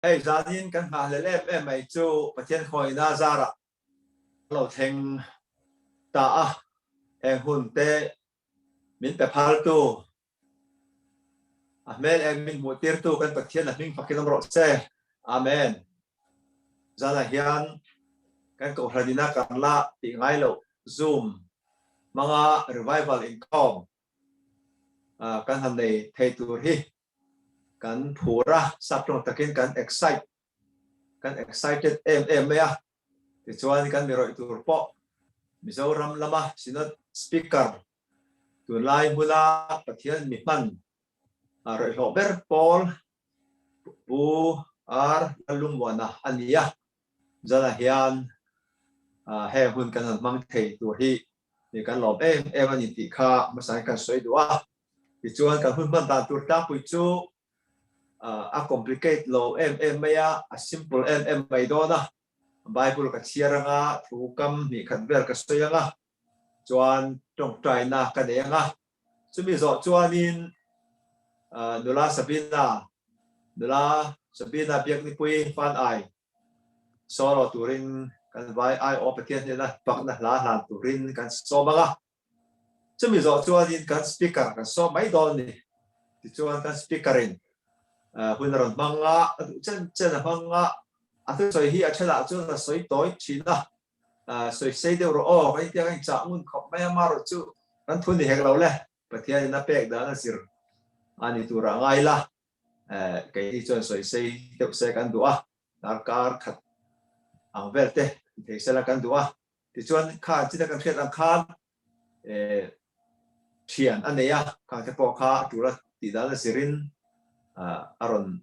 Hei zanin kan nghahhlelh em em mai chu Pathian khawihna zarah a lo thleng ta a, heng hun te min pe phaltu, a hmel eng min hmuhtirtu kan Pathian a hming fakin awm rawh se. Amen. Zanah hian kan kohhran ina kan la tih ngai loh Zoom hmanga revival inkhawm kan han nei thei tur hi kan phur a, sap tawng takin kan excite, kan excited em em mai a. Tichuan kan mi rawih tur pawh Mizoram lama Synod Speaker tunlai hmuna Pathian mi hman rawih hlawh ber pawl Pu R Lallungmuana a ni a. Zanah hian heng hun kan han hmang thei tur hi kan lawm em em a ni tih kha hmasain kan sawi duh a. Tichuan kan hun hman dan tur tlangpui chu a complicate lo em em mai a, a simple em em mai dawn a. Bible ka chhiar anga, thu kam hnih khat vel ka sawi anga, chuan tawngtaina ka nei anga. Chumi zawh chuanin nula Sabina, nula Sabina Biaknipui Fanai solo turin kan vai aiawh Pathian hnena pakna hla hlan turin kan sawm anga. Chumi zawh chuanin kan speaker kan sawm mai dawn a ni. Tichuan kan speaker in hun a rawn hmang a, a duh chen chen a hmang a, a thusawi hi a thenah chuan a sawi tawi thin a, sawi sei deuh rawh aw, kan intia kan inchah ngun khawp mai a, marawh chu kan thu ni hek lo le, Pathianin a pek dan a zir a ni turah ngai la, keini chuan sawi sei deuh se kan duh a, darkar khat ang vel te thei sela kan duh a. Tichuan kha china kan hriat ang khan thian a nei a, khang te pawh kha a tura tih dan a zirin a rawn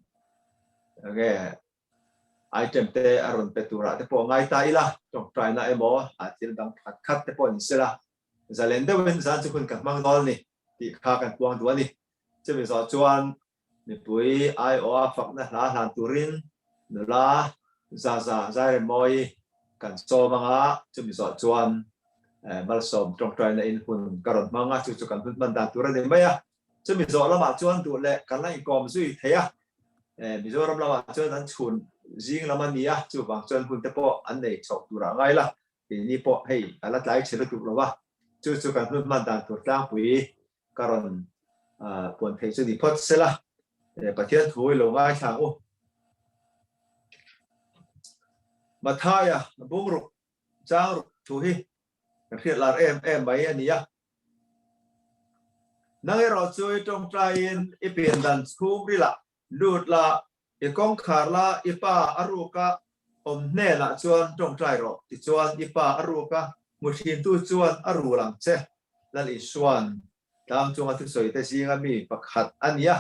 nge item te a rawn pe turah te pawh ngai ta ila, tawngtaina emaw thil dang khat khat te pawh ni sela, zalen deuhin zan chu hun kan hmang dawn a ni tih kha kan puang duh a ni. Chumi zawh chuan Mipui aiawha fakna hla hlan turin nula Zaza Zairemawi kan sawm ang a, chumi zawh chuan malsawm tawngtaina in hun ka rawn hmang a, chu chu kan hun hman dan tur a ni mai a. Chumi zawh lamah chuan duh leh kan la inkawm zui thei a, Mizoram lamah chuan an chhun zing lam a ni a, chuvang chuan hun te pawh an nei chhoh turah ngai la, keini pawh hei a la tlai chhe lutuk lo va, chu chu kan hun hman dan tur tlangpui ka rawn puan theih chu ni phawt sela, Pathian thu i lo ngaithla ang u. Mathaia bungruk changruk thu hi kan hriat lar em em mai a ni a. Nang erawh chu i tawngtaiin i piandan chhungrilah lut la, I kawngkhar la, i pa a ruka awm hnenah chuan tawngtai rawh, tichuan i pa a ruka hmu thintu chuan a rul ang che. Lal Isua'n tlang chunga thusawite zinga mi pakhat a ni a,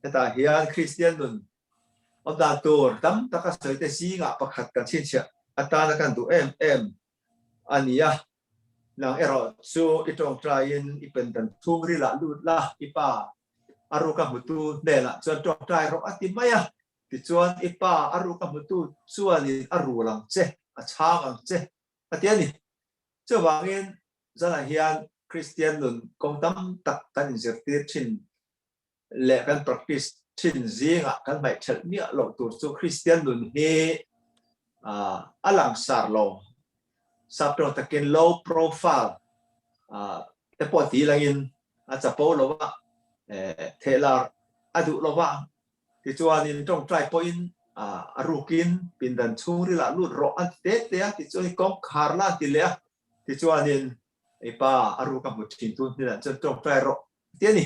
hetah hian Kristian nun awm dan tur tam taka sawite zingah pakhat kan chhinchhiah atana kan duh em em a ni a. Nang erawh chu i tawngtaiin i pendan chhungrilah lut la, i pa a ruka hmutu hnenah chuan tawngtai rawh a ti mai a, tichuan i pa a ruka hmutu chuanin a rul ang che, a chhang ang che a ti a ni. Chuvangin zanah hian Kristian nun kawng tam tak kan inzirtir thin leh kan practice thin zingah kan hmaihthelh miah loh tur chu Kristian nun hi a langsar lo, saptawng takin low profile te pawh ti langin a chapo lo a, thehlar a duh lo va, tichuanin tawngtai pawhin a rukin pindan chhungrilah lut rawh an ti te te a, tichuan kawngkhar la an ti leh a, tichuanin i pa a ruk a hmu thin tu hnenah chuan tawngtai rawh ti a ni.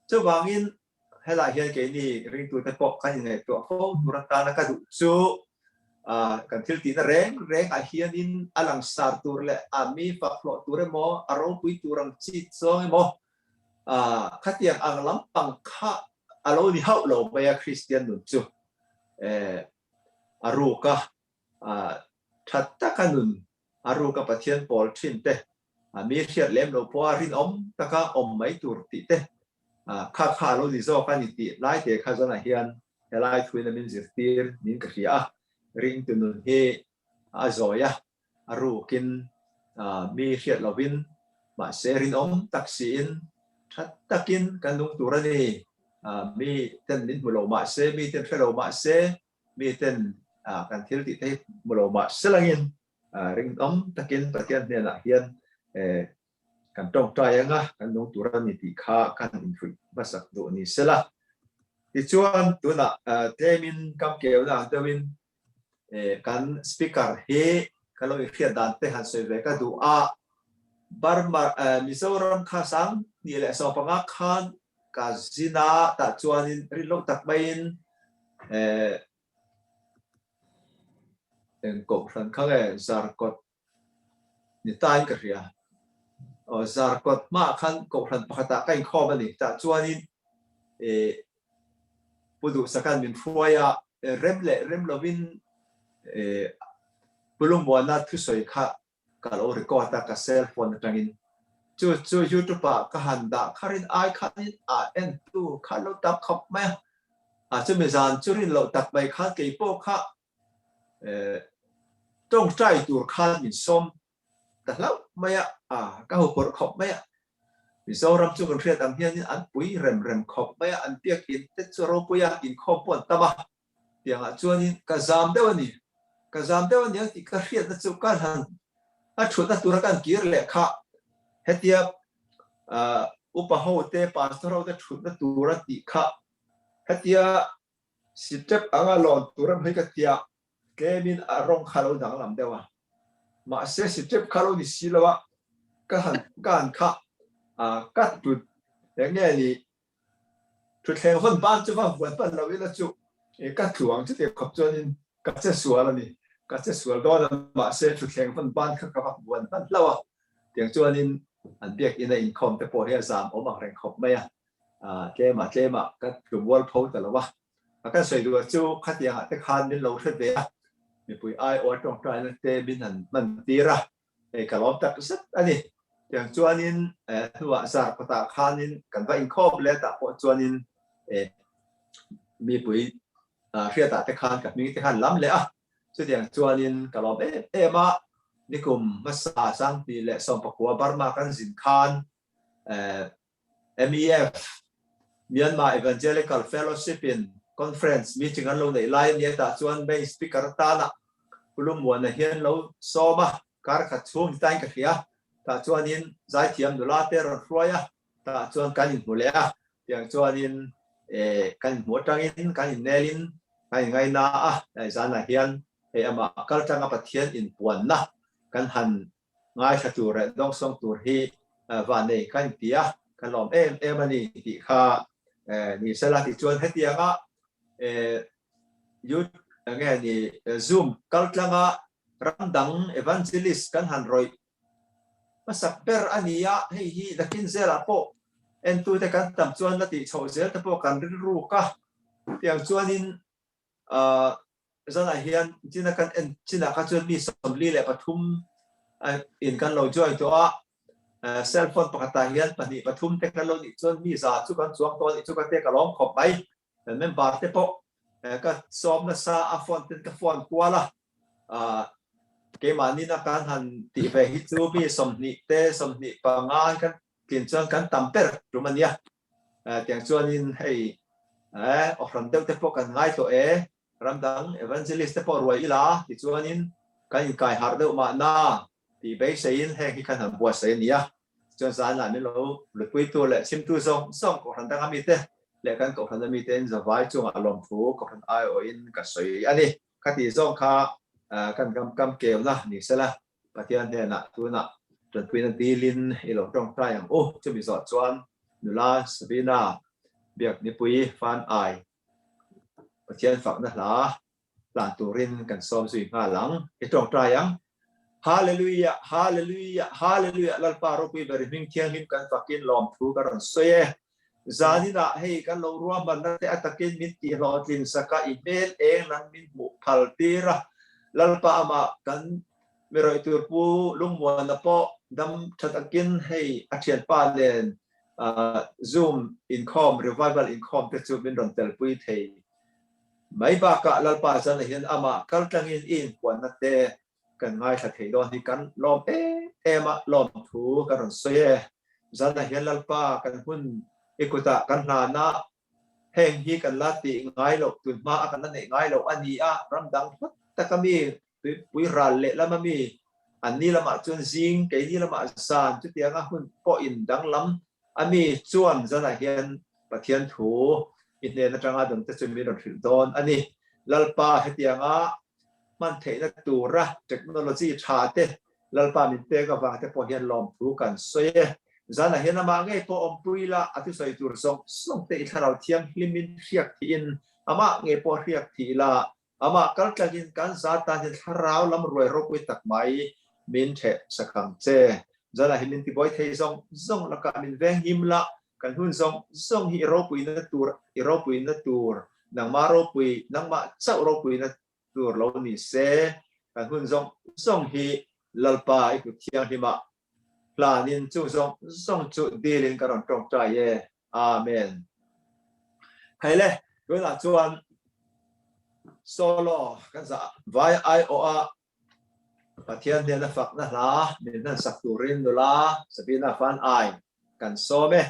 Chuvangin helai hian keini ringtute pawh kan inngaihtuah fo tur atana ka duh chu kan thil tihna reng reng ah hianin a langsar tur leh a mi fak hlawh tur emaw a ropui tur ang chi zawng emaw khatiang ang lampang kha a lo ni hauh lo mai a Kristian nun chu a ruka tha taka nun a ruka Pathian pawl thin te mi hriat lem lo pawha rinawm taka awm mai tur tih te kha kha a lo ni zawk a ni tih lai te kha zanah hian helai thuin a min zirtir niin ka hria a, ringtu nun hi a zawi a, a rukin mi hriat lovin mahse rinawm tak siin tha takin kan nung tur a ni, mi ten min hmu lo mahse, mi ten hre lo mahse. Miten kan thil tih te hi hmu lo mah selangin rinawm takin Pathian hnenah hian kan tawngtai anga kan nung tur a ni tih kha kan infuih hmasak duh ni sela. Tichuan tunah tlemin kamkeuna ang deuhin kan speaker hi ka lo inhriat dan te han sawi ve ka duh a. Burma Mizoram kha 2015 khan ka zin a, tah chuanin rin loh tak maiin eng kohhran kha nge Zarkawt ni tain ka hria. Aw Zarkawt hmaah khan kohhran pakhatah ka inkhawm a ni. Tah chuanin Pu Duhsaka'n min hruai a, rem leh rem lovin Pu Lungmuana thusawi kha ka lo record a ka cell phone atangin. Chu chu YouTube ah ka han dah kharin ai khanin a entu kha lo tam khawp mai a. A chumi zan chu rin loh tak mai khan keipawh kha tawngtai tur khan min sawm ta hlauh mai a, ka huphurh khawp mai a. Mizoram chu kan hriat ang hianin an pui rem rem khawp mai a, an biakin te chu ropui a, inkhawm pawh an tam a. Tiangah chuanin ka zam deuh a ni, ka zam deuh a niang tih ka hriatna chu ka han a thutna tura ka han kir leh kha hetia upa ho te pastor ho te thutna tura tih kha hetia Step anga lawn tur em hei ka tia, tlemin a rawng kha lo danglam deuh a. Mahse step kha lo ni si lo a, ka han ka han kha ka tut eng nge ni thutthleng vawn ban chu va vuan hman lo ila chu ka tluang chuti khawp chuanin ka che sual a ni. Ka che sual dawn a, mahse thutthleng vawn ban kha ka va vuan hman hlauh a. Tiang chuanin an biakina inkhawm te pawh hi a zam awm ang reng khawp mai a. Tlemah tlemah ka tlum ual pho ta lo a, a kan sawi duh chu khatiangah te khan min lo hre ve a, mipui aiawh tawngtaina te min han hman tir a, hei ka lawm tak zet a ni. Tiang chuanin hnuah zar kawtah khanin kan va inkhawm leh tah pawh chuanin mipui hriatah te khan ka hming te khan lam leh a, chutiang chuanin ka lawm em em a, nikum hmasa 2019 Burma kan zin khan MEF, Myanmar Evangelical Fellowship in Conference meeting an lo neih lai a nia tah chuan main speaker atana Pu Lungmuana hian lo sawm a, kar khat chhung ni tain ka hria. Tah chuanin zaithiam nula te rawn hruai a, tah chuan kan inhmu leh a, tiang chuanin kan inhmu atangin kan innelin kan inngaina a, zanah hian hei amah kaltanga Pathian inpuanna kan han Ngaithla tur leh dawngsawng tur hi vannei ka inti a, ka lawm em em a ni tih kha ni sela tichuan hetianga nge ni Zoom kaltlanga ramdang evangelist kan han rawih hmasak ber a ni a, hei hi nakin zelah pawh entute kan tam chuan la tih chhoh zel te pawh kan rilruk a, tiang chuanin Zanah hian china kan en chinah kha chuan mi 43 in kan lo join tawh a, cell phone pakhatah hian pahnih pathum te kan lo nih chuan mi za chu kan chuang tawh a nih chu ka te ka lawm khawp mai. Member te pawh ka sawm nasa a phone ten ka phone kual a, keimahni na kan han tih ve hi chu mi 20 te 25 hi kan tlin chuan kan tam ber tum a nia. Tiang chuanin hei awhran deuh te pawh kan ngai tawh e, ramdang evangelist te pawh ruai ila tichuanin kan inkai harh deuh mahna tih beiseiin heng hi kan han buatsaih a ni a. Tichuan zanah min lo lupuitu leh chhimtu zawng zawng kohhran danga mite leh kan kohhran amite in zavai chungah lawmthu kohhran aiawhin ka sawi a ni. Khati zawng kha kan kam keuna ni sela Pathian hnenah tunah tanpuina dilin i lo tawngtai ang u. Chumi zawh chuan nula Sabina Biaknipui Fan Ai Pathian fakna hla hlan turin kan sawm zui nghal ang. I tawngtai ang. Hallelujah, Hallelujah, Hallelujah Lalpa ropui ber i hming thianghlim kan fakin lawmthu ka rawn sawi e. Zaninah hei kan lo ruahmanna te a takin min tihhlawhtlin sak a, i hmel eng nang min hmuh phal tir a. Lalpa amah kan mi rawih tur Pu Lungmuana pawh dam tha takin hei a thianpa nen Zoom inkhawm, revival inkhawm te chu min rawn telpui thei mai bakah Lalpa zanah hian amah kaltlangin i inpuanna te Kan ngaithla thei dawn hi kan lawm em em a, lawmthu kan rawn sawi e. Zanah hian Lalpa kan hun i kutah kan hlan a, Heng hi kan la tih ngai loh, tun hma a kan la neih ngai loh a ni a, ram dang hlat taka mi tuipui ral leh lama mi an ni lamah chuan zing, keini lamah zan chutianga hun pawh in danglam a mi chuan zanah hian Pathian thu i hnen atanga dawnte chu min rawn hrilh dawn a ni. Lalpa hetianga hman theihna tura technology tha te Lalpa min pek avang te pawh hian lawmthu kan sawi e. Zanah hian amah ngei pawh awmpui la, a thusawi tur zawng zawng te i thlarau thianghlimin hriak thihin amah ngei pawh hriak thih la, amah kal tlakin kan za tan hian thlarau lam ruai ropui tak mai min theh sak ang che. Zanah hi min tibuai thei zawng zawng lakah min venghim la, kan hun zawng zawng hi i ropuina tur, i ropuina tur, nangmah ropui, nangmah chauh ropuina tur lo ni se, kan hun zawng zawng hi Lalpa i kut thianghlimah hlanin chung zawng zawng chu dilin ka rawn tawngtai e. Amen. Hei le, tunah chuan solo kan zah vai aiawh a Pathian hnena fakna hla min hman sak turin nula Sabina Fan Ai kan sawm e.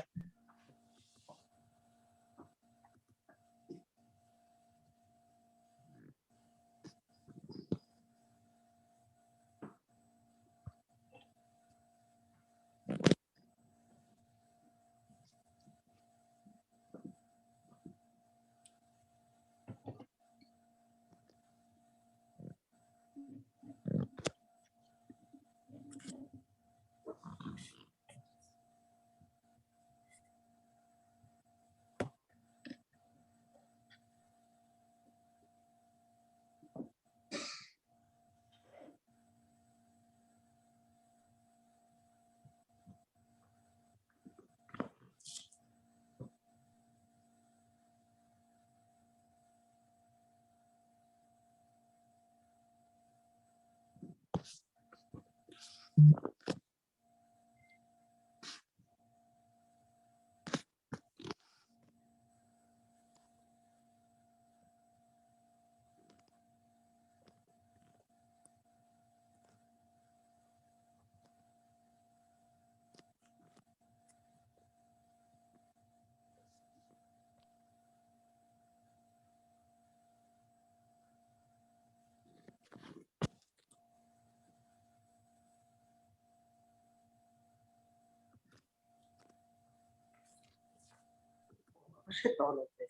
Hre tawh lo ve.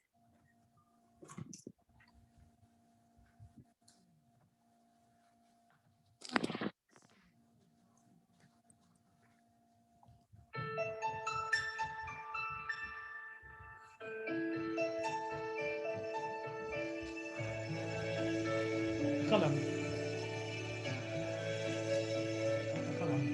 Kal ang. Kal ang.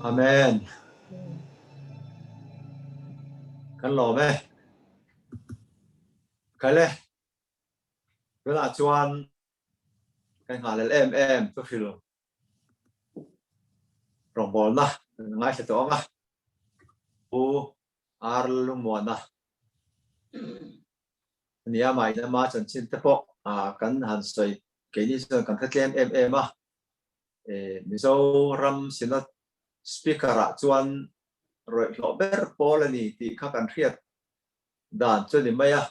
Amen. Kan lawm e. Kale. Tunah chuan kan nghalel em em chu hril rawngbawlna kan ngaithla tawh ang a. Pu Ar Lungmuana ania mah in ama chanchin te pawh kan han sawi keini chuan kan hre tlem em em a. Mizoram Synod Speaker ah chuan rawihhlawh ber pawl a ni tih kha kan hriat dan chu a ni mai a.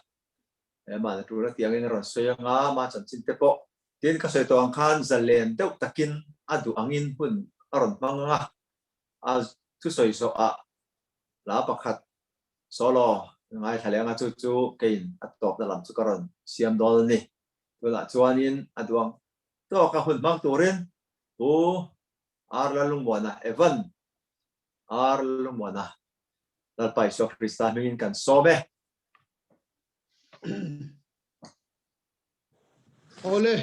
Mahni tura tiangin a rawn sawi anga ama chanchin te pawh tin ka sawi tawh ang khan zalen deuh takin a duh angin hun a rawn hmang anga a thusawi zawh ah hla pakhat solo ngaithla leh anga chu chu keiin a tawpna lam chu ka rawn siam dawn a ni. Tunah chuanin a duh ang tawka hun hmang turin Pu R Lalungmuana Evan R Lalungmuana Lalpa Isua Krista hmingin kan sawm e. Awle,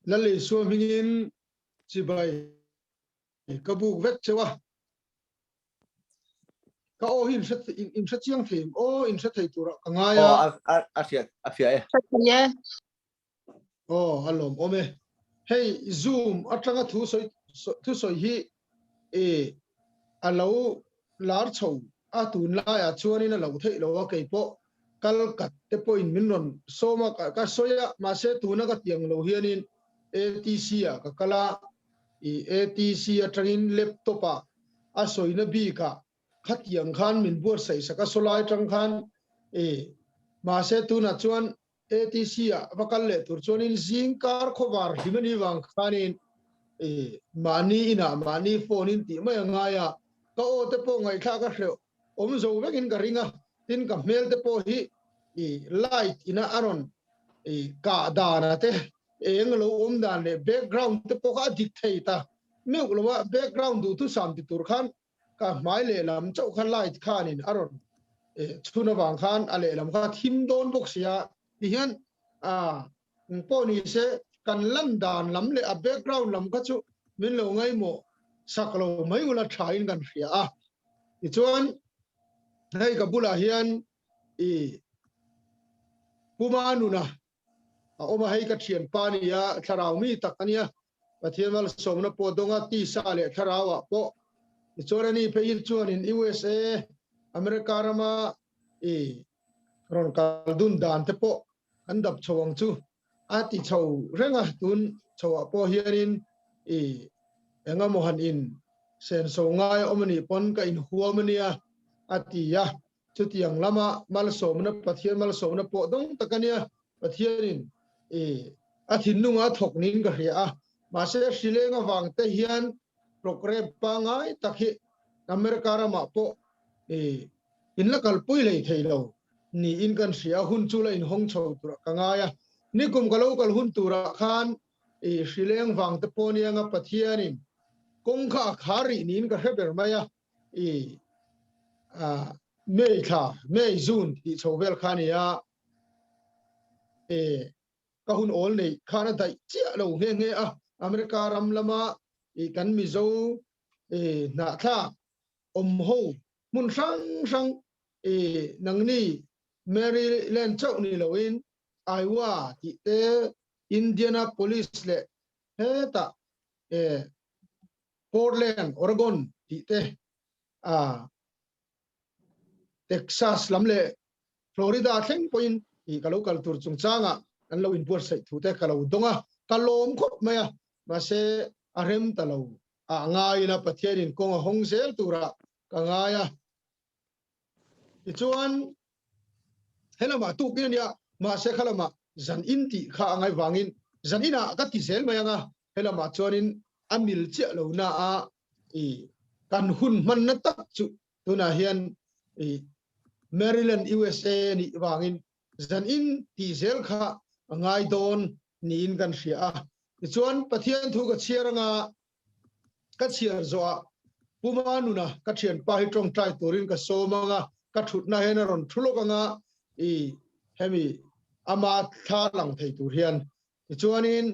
Lal Isua hmingin chibai ka buk vek cheu a. Ka aw hi in hre chiang thei em? Aw, in hre thei turah ka ngai a. Aw, a hriat, a fiah e. Hre thei e. Aw, a lawm awm e. Hei Zoom atanga thu sawi thu sawi hi e a lo lar chho a tunlaiah chuanin a lo theih lo a keipawh kal kat te pawhin min rawn sawm a ka sawi a mahse tuna ka tiang lo hianin ATC ah ka kal a i ATC atangin laptop ah a sawina bikah khatiang khan min buatsaih sak a sawlai atang khan e mahse tunah chuan ATC ah va kal leh tur chuanin zing kar khawvar hlim a nih vang khanin mahni inah mahni phone in tih mai a ngai a, ka aw te pawh ngaihthlak a hreuh awm zo vekin ka ring a, tin ka hmel te pawh hi light ina a rawn kah dana te eng lo awm dan leh background te pawh kha a dik thei ta meuh lo a, background duhthusam ti tur khan ka hmai lehlam chauh kha light khanin a rawn chhun avang khan a lehlam kha thim dawn bawk sia tihian a pawh ni se kan lan dan lam leh a background lam kha chu min lo ngaimawh sak lo mai ula tha in kan hria a tichuan hei ka bulah hian i Puma nuna a awm a, hei ka thianpa a ni a, thlarau mi tak a nia, Pathian malsawmna pawh dawnga tisa leh thlarauah pawh tichuan a ni phei hi chuanin USA, America rama i rawn kal dun dan te pawh an dap chho ang chu a ti chho reng a, tun chhoah pawh hianin i engemaw han in senso ngai a awm a nih pawn ka inhuam a nia a ti a. Chutiang lama malsawmna, Pathian malsawmna pawh dawng tak a nia. Pathianin i a thinlunga a thawk niin ka hria a. Mahse, hrileng avang te hian programme pangngai tak hi America ramah pawh i in la kalpui hlei thei lo niin kan hria a. Hun chu la inhawng chho turah ka ngai a. Nikum ka lo kal hun turah khan i hrileng vang te pawh anianga Pathianin kawng kha a khar rih niin ka hre ber mai a. I a May thla, May, June tih chho vel kha a ni a, e ka hun awl neih khan a daih chiah lo nghe nghe a, America ram lama i kan Mizo i hnahthlak awm ho hmun hrang hrang i nangni Maryland chauh ni loin Iowa tih te Indianapolis leh hetah e Portland, Oregon tih te, Texas lam leh Florida thleng pawhin i ka lo kal tur chungchangah an lo inbuatsaih thu te ka lo dawng a, ka lawm khawp mai a, mahse a rem ta lo ah ngaiin a Pathianin kawng a hawng zel turah ka ngai a. Tichuan helamah tukin a nia, mahse khalamah zan in tih kha a ngaih vangin zan inah ka ti zel mai ang a, helamah chuanin a mil chiah lo na a i kan hun hmanna tak chu tunah hian i Maryland USA nih vangin zan in tih zel kha a ngai dawn niin kan hria a. Tichuan Pathian thu ka chhiar anga ka chhiar zawhah Puma nuna ka thianpa hi tawngtai turin ka sawm anga ka thutna hian a rawn thu lawk anga i hemi ama thla lang thei tur hian tichuanin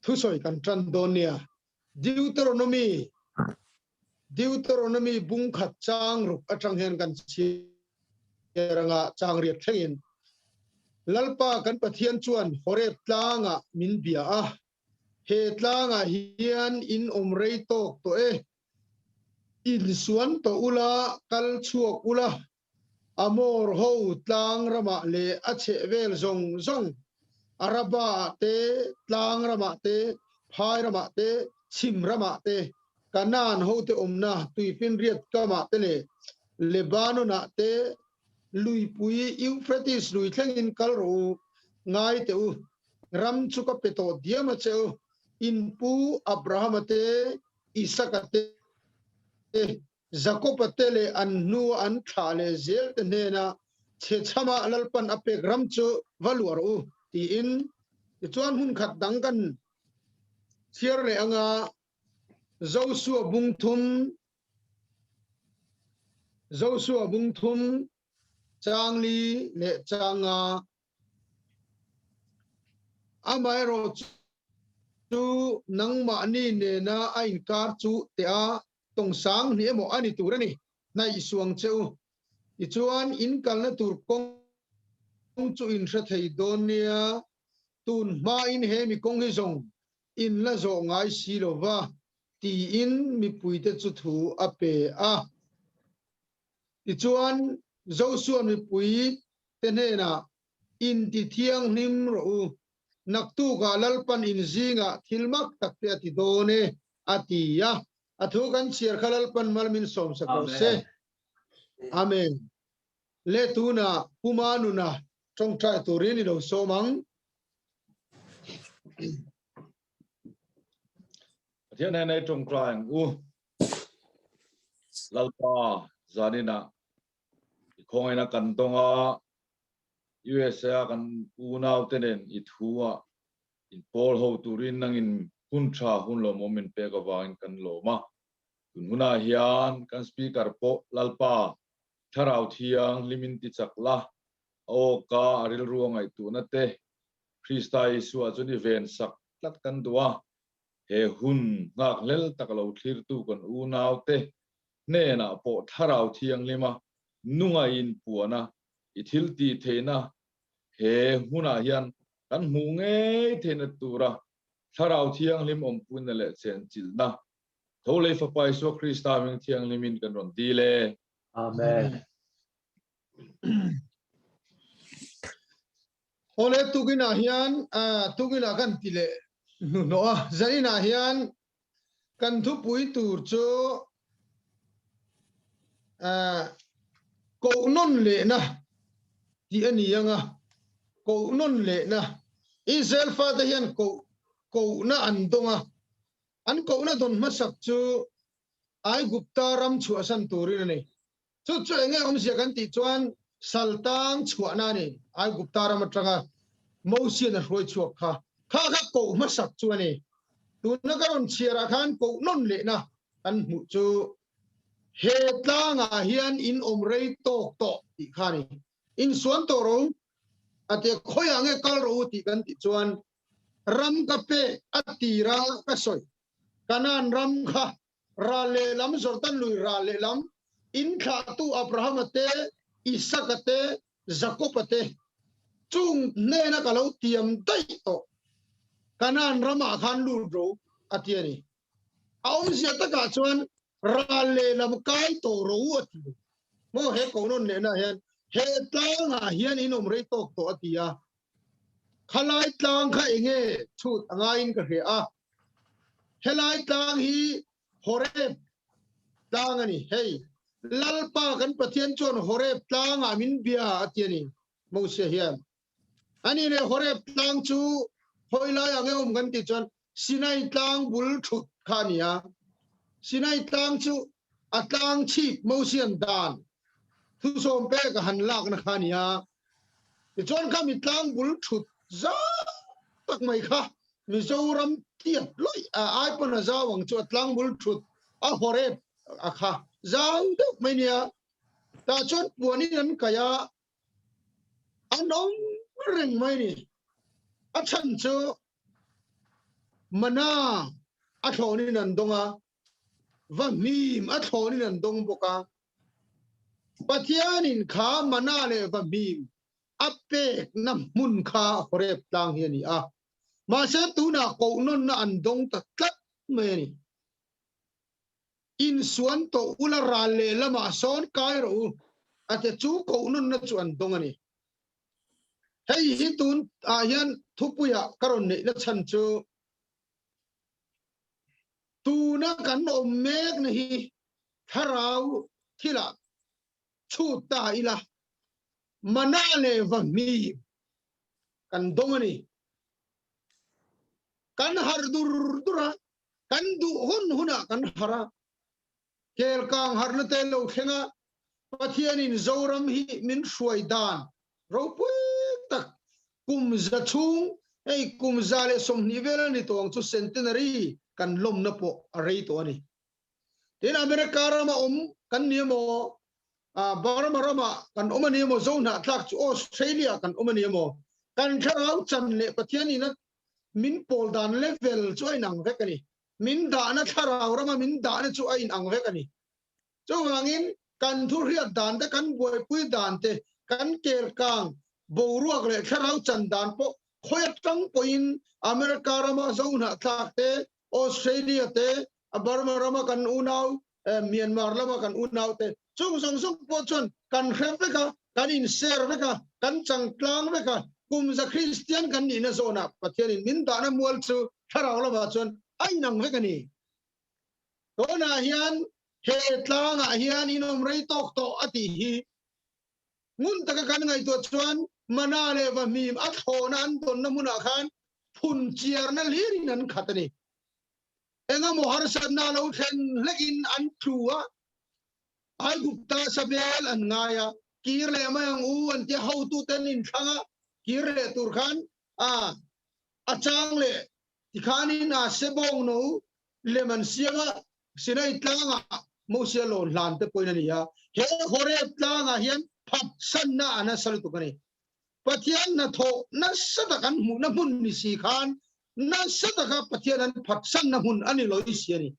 thusawi kan tan dawn nia. Deuteronomy. Deuteronomy bung khat chang ruk atang hian kan chhiar anga chang riat thlengin Lalpa kan Pathian chuan Horeb tlangah min bia a, he tlangah hian in awm rei tawk tawh e, insuan tawh ula, kal chhuak ula, Amor ho tlang ramah leh a chhehvel zawng zawng, Araba-ah te, tlang ramah te, phai ramah te, chhim ramah te, Kanaan hote awmna tuifinriat kamah te leh Lebanon-ah te luipui Euphrates lui thlengin kal rawh u, ngai teh u, ram chu ka pe tawh diam a che u, in pu Abrahama te, Isaka te, Jakob-a te leh an hnua an thlah leh zel te hnena chhechhama Lalpan a pek ram chu va luah rawh u, tiin. Tichuan hmun khat dang kan chhiar leh anga Josua bung thum, Josua bung thum, changli leh changa. Amaherawh chu nangmahni nena a inkar chu teh a, tawngsang hnih emaw a ni tur a ni, hnaih suang che u. Tichuan, in kalna tur kawng chu in hre thei dawn nia, tun hmain he mi kawng hi zawng in la zawh ngai si lo va, tiin mipuite chu thu a pe a. Tichuan, Joshua mipui te hnenah, Inti thianghlim rawh u, naktukah Lalpan in zingah thil mak tak te a ti dawn e, a ti a. A thu kan chhiar kha Lalpan mal min sawmsak rawh se. Amen. Le tunah Puma nuna tawngtai turin i lo sawm ang. Pathian hnena i tawngtai ang u. Lalpa zaninah i khawngaihna kan dawng a, USA a kan unaute nen i thu a in pawl ho turin nangin hun tha hun lawmawm min pek avangin kan lawm a. Tun hunah hian kan Speaker pawh Lalpa Thlarau Thianghlim in ti chak la, a awka a rilru a ngaihtuahna te Krista Isua chuan i ven sak tlat kan duh a, he hun nghak hlel tak lo thlirtu kan unaute hnenah pawh Thlarau Thianghlima nunga i inpuan a, i thil tih theihna he hmunah hian kan hmuh ngei theihna tura Thlarau Thianghlim awmpuina leh chenchilhna Tho lei Fapa Isua Krista hming thianghlimin kan rawn dil e. Amen. Awle tukinah hian tukinah kan ti leh hnuhnawh a, zaninah hian kan thupui tur chu koh nawn lehna tih a ni ang a, koh nawn lehna Israel fate hian koh kohna an dawng a, an kohna dawn hmasak chu Aigupta ram chhuahsan turin a ni. Chu chu enge awmzia kan tih chuan saltang chhuahna a ni. Aigupta ram atanga Mosian a hruai chhuak kha kha kha koh hmasak chu a ni. Tuna ka rawn chhiarah khan koh nawn lehna kan hmuh chu he tlangah hian in awm rei tawk tawh tih kha a ni. Insuan tawh ro a tia khawiah nge kal rawh u tih kan tih chuan ram ka pek a tira ka sawi Kanaan ram kha Ral lehlam Jordan lui ral lehlam in thlahtu Abrahama te, Isaka te, Jakoba te chung hnena ka lo tiam daih tawh Kanaan ramah khan lut ro a ti a ni. A awmzia takah chuan ral lehlam kai tawh ro a ti. Maw he konawn lehna hian he tlangah hian in awm rei tawk tawh a ti a. Khalai tlang kha enge chhut a ngaiin ka hria a. Helai tlang hi Horeb tlang a ni. Hei, Lalpa kan Pathian chuan Horeb tlangah min bia a ti a ni, Moses hian. Ani leh Horeb tlang chu hawi lai ang e awm kan tih chuan Sinai tlang bul thut kha a ni a. Sinai tlang chu a tlang chhip Mosian dan thusawm pek a han lakna kha a ni a. Tichuan kha mi tlang bul thut zau tak mai kha Mizoram tiat lawih a ai pawn a zau ang chu a tlang bul thut a Horeb a kha zau deuh mai nia. Tah chuan puanin an kaih a, an awm reng mai ni. A chhan chu mana a thlawnin an dawng a. Vahmim a thlawnin an dawng bawk a. Pathianin kha mana leh vahmim a pekna hmun kha Horeb tlang hi a ni a. Mahse tunah kohnawnna an dawng ta tlat mai a ni. Insuan tawh ula ral leh lamah sawn kai rawh u a ti chu kohnawnna chu an dawng a ni. Hei hi tun ah hian thupuiah ka rawn neihna chhan chu tuna kan awm mekna hi thlarau thilah chhut ta ila mana leh vahmi kan dawng a ni. Kan harh dur dur a, kan duh hun hunah kan harh a. Kelkang harhna te lo thleng a, Pathianin Zoram hi min hruai dan ropui tak kum za chhung, hei kum 120 vel a ni tawh ang chu centenary kan lawmna pawh a rei tawh a ni. Tin, America rama awm kan ni emaw, Burma rama kan awm a ni emaw, Zohnahthlak chu Australia kan awm a ni emaw, kan thlarau chan leh Pathianin a min pawl dan level chu a inang vek a ni. Min dahna thlarau rama min dahna chu a inang vek a ni. Chuvangin kan thu hriat dan te, kan buaipui dan te, kan kelkang boruak leh thlarau chan dan pawh khawi atang pawhin America rama Zohnahthlak te, Australia te, Burma rama kan unau, Myanmar lama kan unau te, chung zawng zawng pawh chuan kan hre vek a, kan inser vek a, kan changtlang vek a, kum za Kristian kan nihna zawnah Pathianin min dahna mual chu thlarau lamah chuan a inang vek a ni. Tunah hian he tlangah hian inawm rei tawk tawh a tih hi ngun taka kan ngaihtuah chuan mana leh vahmim a thlawhna an dawnna hmunah khan phun chiarna hlirin an khat a ni. Engemaw harsatna lo thlen hlekin an tlu a, Aigupta sabel an ngai a, kir leh mai ang u an tia hotute an inthlang a, kir leh tur khan a a chang leh tikhanin a sebawng no lem an siam a, Sinai tlangah Mosia lawn hlan te pawhin a ni a, he Horeb tlangah hian phatsanna a nasa lutuk a ni. Pathian hnathawh nasa tak an hmuhna hmun ni si khan nasa taka Pathian an phatsanna hmun a ni lawih si a ni.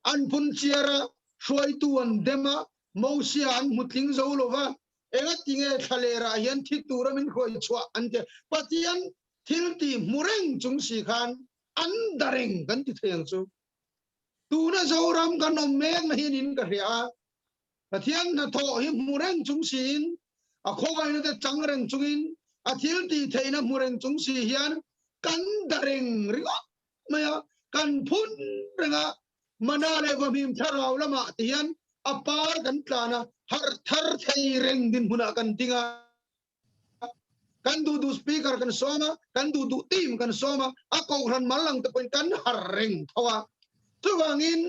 An phun chiar a, hruaitu an dem a, Mosia an hmu tling zo lo va, engatinge thlalerah hian thi tura min hruai chhuah an ti a. Pathian thil tih hmu reng chung si khan an da reng kan ti thei ang chu. Tuna Zoram kan awm mek na hian in ka hria a, Pathian hnathawh hi hmu reng chung siin, a khawngaihna te chang reng chungin, a thil tih theihna hmu reng chung si hian kan da reng ringawt mai a, kan phun reng a, mana leh vahmim thlarau lamah ti hian a par kan tlan a, harh thar thei reng dinhmunah kan ding a. Kan duh duh speaker kan sawm a, kan duh duh team kan sawm a, a kohhran mal ang te pawhin kan harh reng tho a. Chuvangin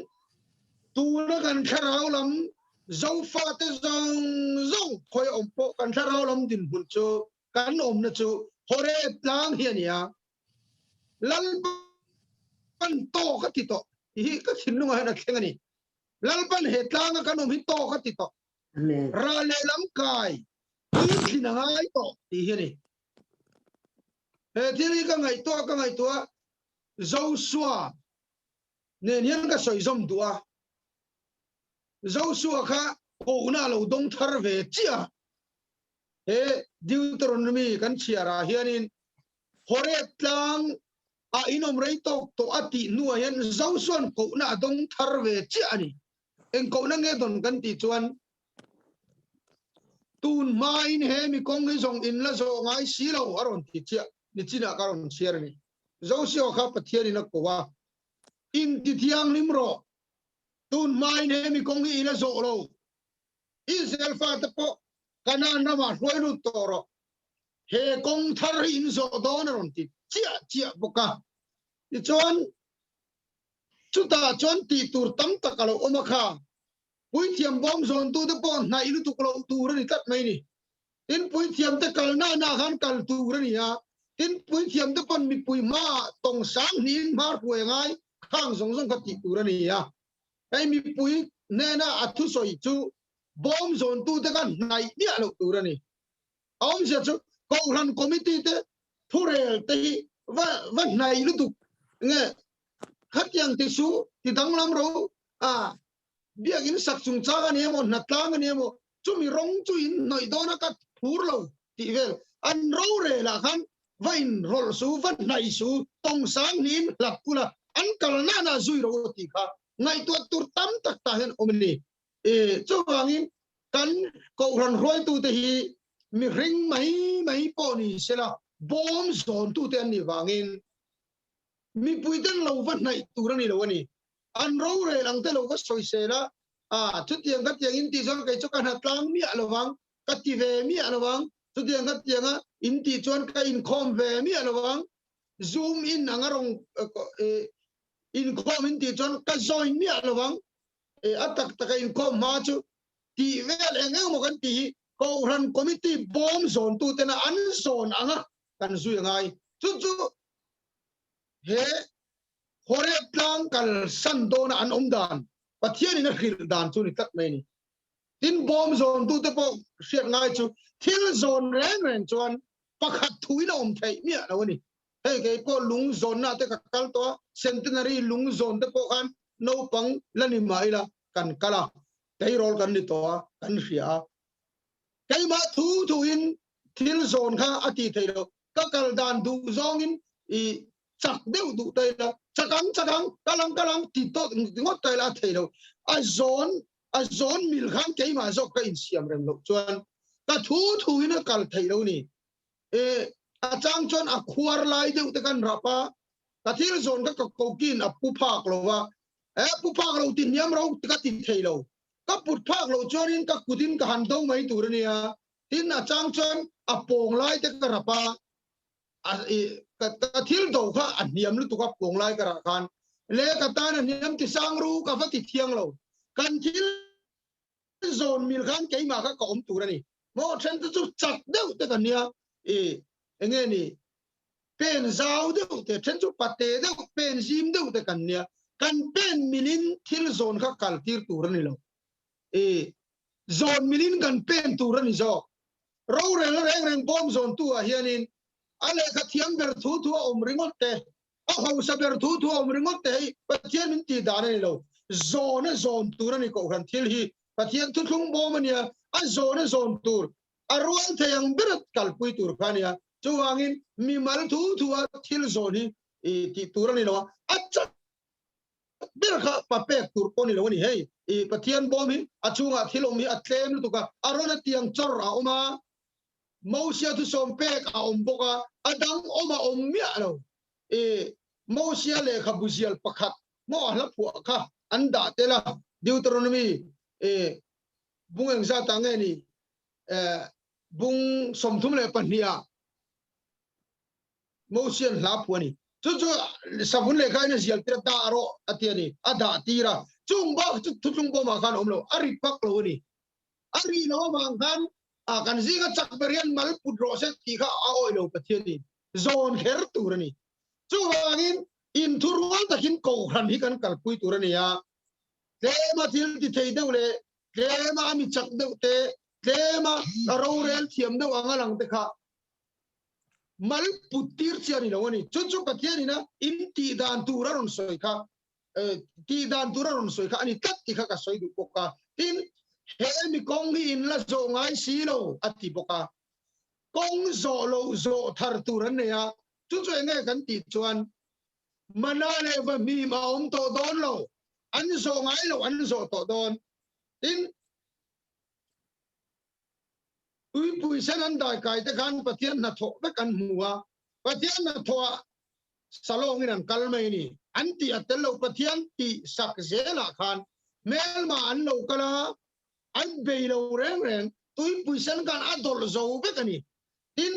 tuna kan thlarau lam Zofate zawng zawng khawi awm pawh kan thlarau lam dinhmun chu kan awmna chu Horeb tlang hi a ni a. Lalpan tawk a ti tawh tih hi ka thinlungah hian a thleng a ni. Lalpan he tlanga kan awm hi tawk a ti tawh. Ral lehlam kai puitlin a ngai tawh tih hi a ni. He thil hi ka ngaihtuah ka ngaihtuah Joshua nen hian ka sawi zawm duh a. Joshua kha kohna a lo dawng thar ve chiah a. He Deuteronomy kan chhiarah hianin Horeb tlang ah inawm rei tawk tawh a tih hnuah hian Joshua'n kohna a dawng thar ve chiah a ni. Eng kohna nge dawn kan tih chuan tun hmain he mi kawng hi zawng in la zawh ngai si lo a rawn ti chiah ni chinah ka rawn chhiar a ni. Joshua kha Pathianin a ko a, In ti thianghlim rawh, tun hmain he mi kawng hi i la zawh lo. Israel fate pawh Kanaan ramah hruai lut tawh rawh, he kawng thar hi in zawh dawn a rawn ti chiah chiah bawk a. Tichuan, Chutah chuan tih tur tam tak a lo awm a kha. Puithiam bawm zawntute pawh hnaih lutuk loh tur a ni tlat mai ni. Tin, puithiamte kalna naah khan kal tur a ni a. Tin, puithiamte pawn mipui hmaah tawng sang hnihin hmar hruai a ngai khang zawng zawng kha tih tur a ni a. Hei mipui hnena a thusawi chu bawm zawntute kha hnaih miah loh tur a ni. A awmzia chu Kohhran Committee te thurel te hi va va hnaih lutuk nge khatiang ti su ti danglam ro. A biakin sak chungchang a ni emaw, hnatlang a ni emaw, chumi rawng chu in hnawih dawn a ka phur lo tih vel an rorel ah khan va in rawlh su, va hnaih su, tawng sang hnih in hlap kul a, an kal nana zui ro tih kha ngaihtuah tur tam tak tah hian awm a ni. E chuvangin kan kohhran hruaitute hi mihring mai mai pawh ni sela bawm zawntute an nih vangin mipuiten lo va hnaih tur a ni lo a ni. An rorel ang te lo va sawisel a, a chutiang ka tiang in tih chuan kei chu ka hna tlang miah lo vang, ka ti ve miah lo vang, chutiang ka tiang a in tih chuan ka inkhawm ve miah lo vang, zoom in anga rawn inkhawm in tih chuan ka join miah lo vang, a tak taka inkhawm hma chu tih vel eng eng maw kan tih hi Kohhran Committee bawm zawn tu tena an zawn anga kan zui a ngai. Chu chu he Horeb tlang kal san dawna an awm dan Pathianin a hrilh dan chu ni tlat mai a ni. Tin, bawm zawntute pawh hriat ngai chu thil zawn reng reng chuan pakhat thuin a awm theih miah lo a ni. Hei kei pawh lung zawnna te ka kal tawh a, Centenary lung zawn te pawh khan naupang la ni mah ila kan kal a, tleirawl kan ni tawh a, kan hria a. Keimah thu thuin thil zawn kha a tih theih loh, ka kal dan duh zawngin i chak deuh duh ta ila, chakang chakang, kalang kalang ti tawt ngawt ta ila a thei lo. A zawn a zawn mil khan keimah zawk ka insiam rem loh chuan ka thu thu in a kal theih lo ni. E a chang chuan a khuar lai deuh te kan rap a, ka thil zawn ka ka kokin a pu phak lo va, e pu phak lo ti hniam ro ka ti thei lo. Ka put phak loh chuanin ka kutin ka han do mai tur a nia. Tin a chang chuan a pawng lai te ka rap a, ka thil do kha a hniam lutuk a pawng lai ka rah khan le ka tan a hniam ti sang ru ka va ti thiang lo kan thil zawn mil khan keimah kha ka awm tur a ni maw then te chu chak deuh te kan nia i enge ni pen zau deuh te then chu pate deuh pen zim deuh te kan nia kan pen milin thil zawn kha kal tir tur a ni lo i zawn milin kan pen tur a ni zawk Rorelna reng reng bawm zawntu ah hianin a lehkha thiam ber thu thu a awm ringawt te, a hausa ber thu thu a awm ringawt te hei Pathian min tih dan a ni lo. Zawn a zawn tur a ni Kohhran thil hi Pathian thuthlung bawm a nia, a zawn a zawn tur, a rual thei ang ber a kalpui tur kha a nia. Chuvangin mimal thu thu a thil zawn hi tih tur a ni lo a, a chak ber kha pa pek tur pawh ni lo a ni. Hei i Pathian bawm hi a chhungah thil awm hi a tlem lutuk a, a rawn a tiang chawr a awm a, Mosia thusawm pek a awm bawk a, a dang awm a awm miah lo. I Mosia lehkhabu zial pakhat maw a hla phuah kha an dah tel a, Deuteronomy i bung engzat ah nge ni bung 32 ah. Mosian hla phu a ni. Chu chu savun lehkha in a zial tir a, dah rawh a ti a ni. A dah tir a. Chung bak chu thuthlung bawmah khan a awm lo. A ri pak lo a ni. A ri lo avang khan a kan zinga chak ber hian mal put rawh se tih kha a awih lo Pathian in zawn kher tur a ni. Chuvangin inthurual takin kohhran hi kan kalpui tur a ni a. Tlema thil ti thei deuh leh tlema a mi chak deuh te, tlema a rorel thiam deuh anga lang te kha mal put tir chi a ni lo a ni. Chu chu Pathian ina in tih dan tur a rawn sawi kha, tih dan tur a rawn sawi kha a ni tlat tih kha ka sawi duh bawk a. Tin, he mi kawng hi in la zawh ngai si lo a ti bawk a. Kawng zawh loh zawh thar tur an nei a, chu chu enge kan tih chuan mana leh vahmim a awm tawh dawn lo, an zawh ngai loh an zawh tawh dawn. Tin, Tuipui sen an daikai te khan Pathian hnathawh vek an hmu a, Pathian hnathawhah salawngin an kal mai a ni. An tih a tel lo, Pathian tih sak zelah khan hmelma an lo kal a, an bei lo reng reng, tuipui sen khan a dawlh zo vek a ni. Tin,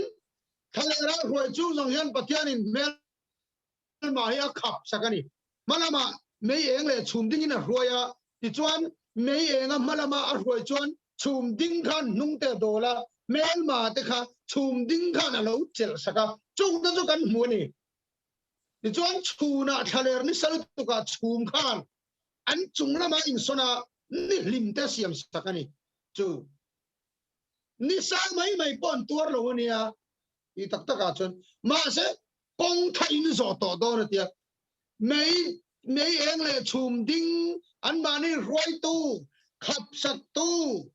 thlalera hruai chung zawng hian Pathianin hmelma hi a khap sak a ni. Hma lamah mei eng leh chhum dingin a hruai a, tichuan mei enga hma lama a hruai chuan chhum ding khan hnung te a dawl a, hmelma te kha chhum ding khan a lo chelh sak a, chung te chu kan hmu a ni. Tichuan chhunah thlaler ni sal tukah chhum khan an chung lama insawn a, ni hlim te siam sak a ni. Chu ni sang mai mai pawh an tuar lo a nia tih tak takah chuan mahse kawng tha in zawh tawh dawn a tia. Mei. Mei eng leh chhum ding anmahni hruaitu, khapsaktu,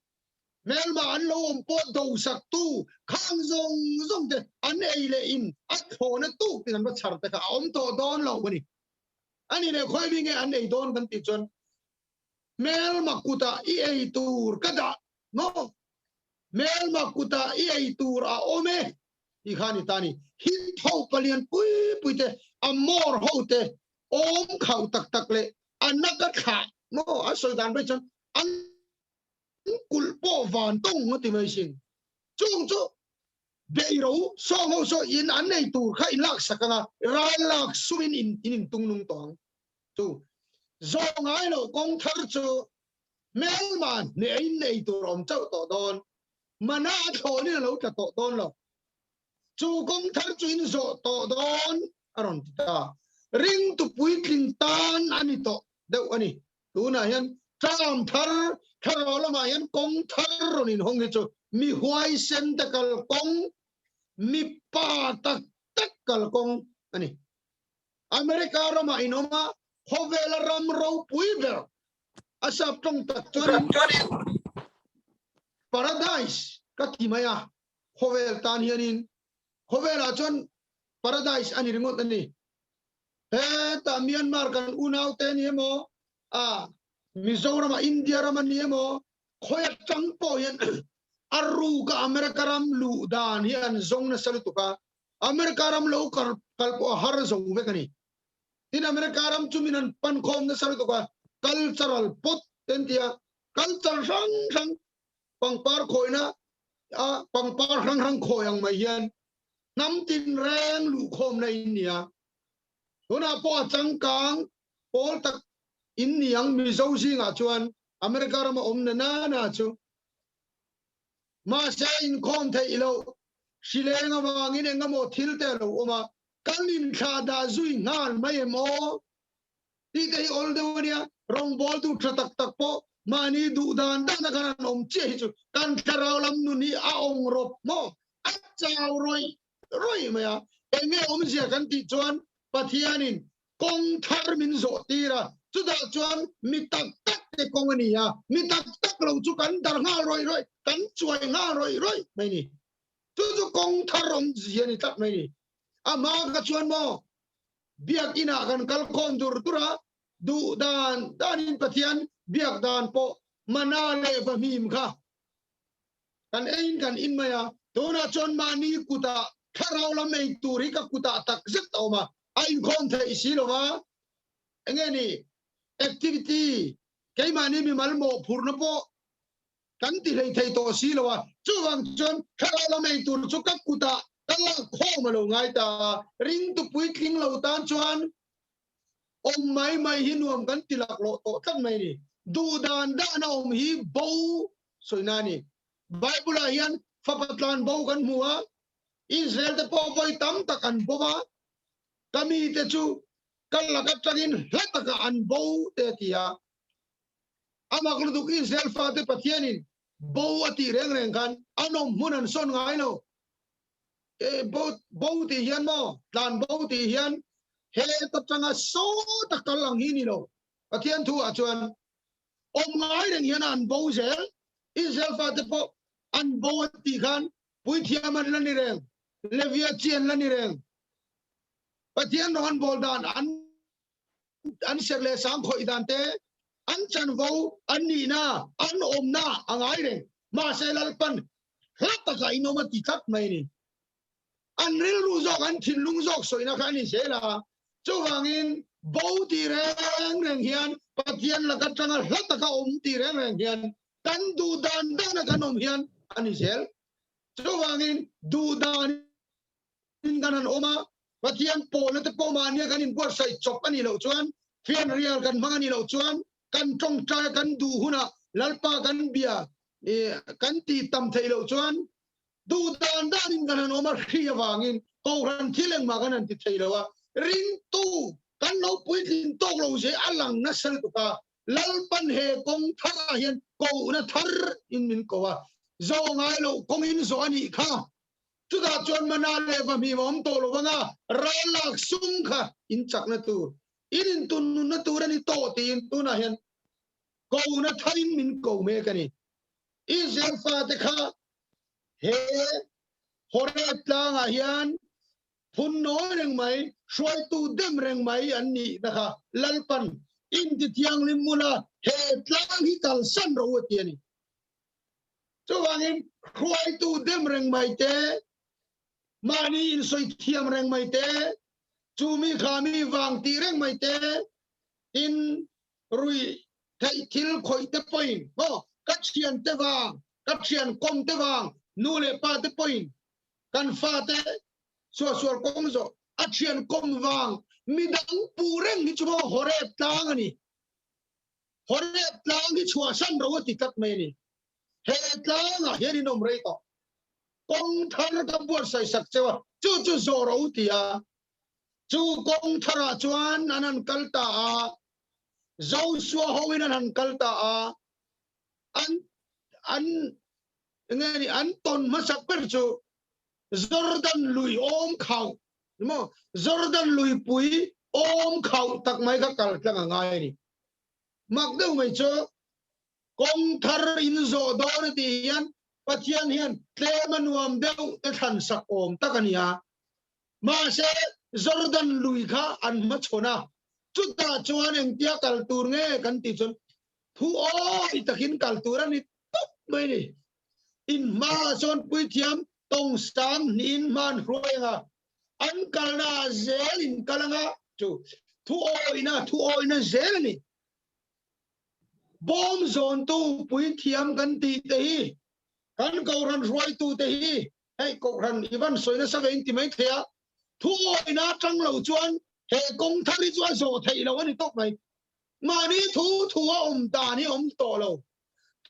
hmelma an lo awm pawh dosaktu khang zawng zawng te an ei leh in a thlawhna tuk tin an va chhar te kha a awm tawh dawn lo a ni. A nih leh khawi mi nge an ei dawn kan tih chuan hmelma kutah i ei tur ka dah maw? Hmelma kutah i ei tur a awm e tih kha a ni ta a ni. Hit ho palian pui pui te, a mawr ho te awm khauh tak tak leh a naka thlah maw a sawi dan ber chuan an kulh pawh van tawng a ti mai sin. Chung chu beiro sawng ho saw in an nei tur kha in lak sak anga ral lak sumin in in intung nung tawh ang. Chu zawh ngai loh kawng thar chu hmelma hneh in nei tur awm chauh tawh dawn. Mana a thlawnin a lo tla tawh dawn lo. Chu kawng thar chu in zawh tawh dawn a rawn ti ta. Ringtu puitling tan a ni tawh deuh a ni. Tunah hian term thar thlarau lamah hian kawng thar rawn inhawng hi chu mi huaisen te kalkawng, mi pa tak tak kalkawng a ni. America ramah in awm a, khawvela ram ropui ber a sap tawng tak chuanin Paradise ka ti mai a, khawvel tan hianin khawvelah chuan Paradise a ni ringawt a ni. Hetah Myanmar kan unaute ni emaw, a Mizoram-ah India ram a ni emaw, khawi atang pawh hian a ruka America ram luh dan hi an zawng nasa lutuk a, America ram lo kal pawh a har zo vek a ni. Tin, America ram chu min an pan khawm nasa lutuk a, cultural pawt te an ti a, culture hrang hrang pangpar khawina a pangpar hrang hrang khawi ang mai hian hnam tinreng luhkhawmna in nia. Tunah pawh a changkang pawl tak in ni ang Mizo zingah chuan America rama awm na na na chu. Mahse inkhawm theih loh hrileng avangin engemaw thil te a lo awm a, kan inthlah dah zui nghal mai em aw? Tih te hi awl deuh a nia, rawngbawltu tha tak tak pawh mahni duh dan dana khan an awm chiah hi chu kan thlarau lam nun hi a awng rawp maw? A chau rawih rawih mai a, eng nge awmzia kan tih chuan Pathianin kawng thar min zawh tir a, chutah chuan mi tak tak te kawng a ni a, mi tak tak lo chu kan dar nghal rawih rawih, kan chuai nghal rawih rawih mai ni. Chu chu kawng thar awmzia a ni tlat mai ni. A hma kha chuan maw Biakinah kan kal khawm dur dur a, duh dan danin Pathian biak dan pawh mana leh vahmim kha kan eiin kan in mai a. Tunah chuan mahni kutah thlarau lam ei tur hi ka kutah tak zet a awm a, a inkhawm theih si lo va. Enge ni activity keimahni mimal mawhphurhna pawh kan ti hlei thei tawh si lo a, chuvang chuan thlarau lam ei tur chu ka kutah ka lak khawm a lo ngai ta a, ringtu puitling lo tan chuan awm mai mai hi nuam kan ti laklawh tawh tlat mai a ni. Duh dan dan a awm hi bo sawina a ni. Bible ah hian fapa tlan bo kan hmu a, Israel te pawh vawi tam tak an bo va, ka mite chu ka lak atangin hla takah an bo te a ti a. A mak lutuk Israel fate Pathianin bo a tih reng reng khan an awm hmun an sawn ngai lo. E bo bo tih hian maw tlan bo tih hian heta tanga sawta kal ang hi ni lo. Pathian thu ah chuan awm ngai reng hian an bo zel. Israel fate pawh an bo an tih khan puithiam an la ni reng, Levia chi an la ni reng. Pathian rawng an bawl dan an an serh leh sang khawih dan te, an chanvo, an nihna, an awmna a ngai reng. Mahse Lalpan hla takah in awm a ti tlat mai a ni. An rilru zawk, an thinlung zawk sawina kha a ni zel a. Chuvangin bo ti reng reng hian Pathian laka tanga hla taka awm ti reng reng hian kan duh dan dana kan awm hian a ni zel. Chuvangin duh dan in kan han awm a, Pathian pawlna te pawh mahnia kan inbuatsaih chawp a nih loh chuan, fianrial kan hmang a nih loh chuan, kan tawngtai a kan duh hunah Lalpa kan bia kan tih tam theih loh chuan duh dan danin kan han awm a, hri avangin Kohhran thil engmah kan han ti thei lo a, ringtu kan lo puitlin tawk lo zia a lang nasa lutuk a, Lalpan he kawng tharah hian kohna thar in min ko a, zawh ngai loh kawngin zawh a nih kha. Chutah chuan mana leh vahmim a awm tawh lo vang a, ral lak sum kha in chakna tur. In intun nunna tur a ni tawh tiin tunah hian kona tharin min ko mek a ni. Israel fate kha he Horeb tlangah hian phun nawi reng mai, hruaitu dem reng mai an nih na kha Lalpan inti thianghlim mula he tlang hi kalsan rawh u a ti a ni. Chuvangin hruaitu dem reng mai te, mahni insawi thiam reng mai te, chu mi kha mi vang tih reng mai te, tin rui theih thil khawih te pawhin maw ka thian te vang, ka thian kawm te vang, nu leh pa te pawhin kan fate suahsual kawng zawh a thian kawm vang midang puh reng hi chu maw Horeb tlang a ni. Horeb tlang hi chhuahsan ro a ti tlat mai a ni. He tlangah hian in awm rei tawh. Kawng thar ka buatsaih sak cheu a, chu chu zawh ro ti a. Chu kawng tharah chuan an han kal ta a, Joshua hoin an han kal ta a, an an nge ni an tawn hmasak ber chu Jordan lui awm khauh maw Jordan luipui awm khauh tak mai kha kal tlang a ngai a ni. Mak deuh mai chu kawng thar in zawh dawn a tih hian Pathian hian tlem a nuam deuh te thlan sak awm tak a ni a. Mahse Jordan lui kha an hmachhawn a, chutah chuan engtia kal tur nge kan tih chuan thu awi takin kal tur a ni tawp mai a ni. In hmaah chuan puithiam tawng sang hnihin hma an hruai ang a, an kalna ah zel in kal ang a, chu thu awina thu awina zel a ni. Bawm zawntu puithiam kan tih te hi, kan kohhran hruaitu te hi, hei kohhran i van sawi nasa ve in ti mai thei a, thu awina atang lo chuan he kawng thar hi chu a zawh theih loh a ni tawp mai. Mahni thu thu a awm dan hi a awm tawh lo.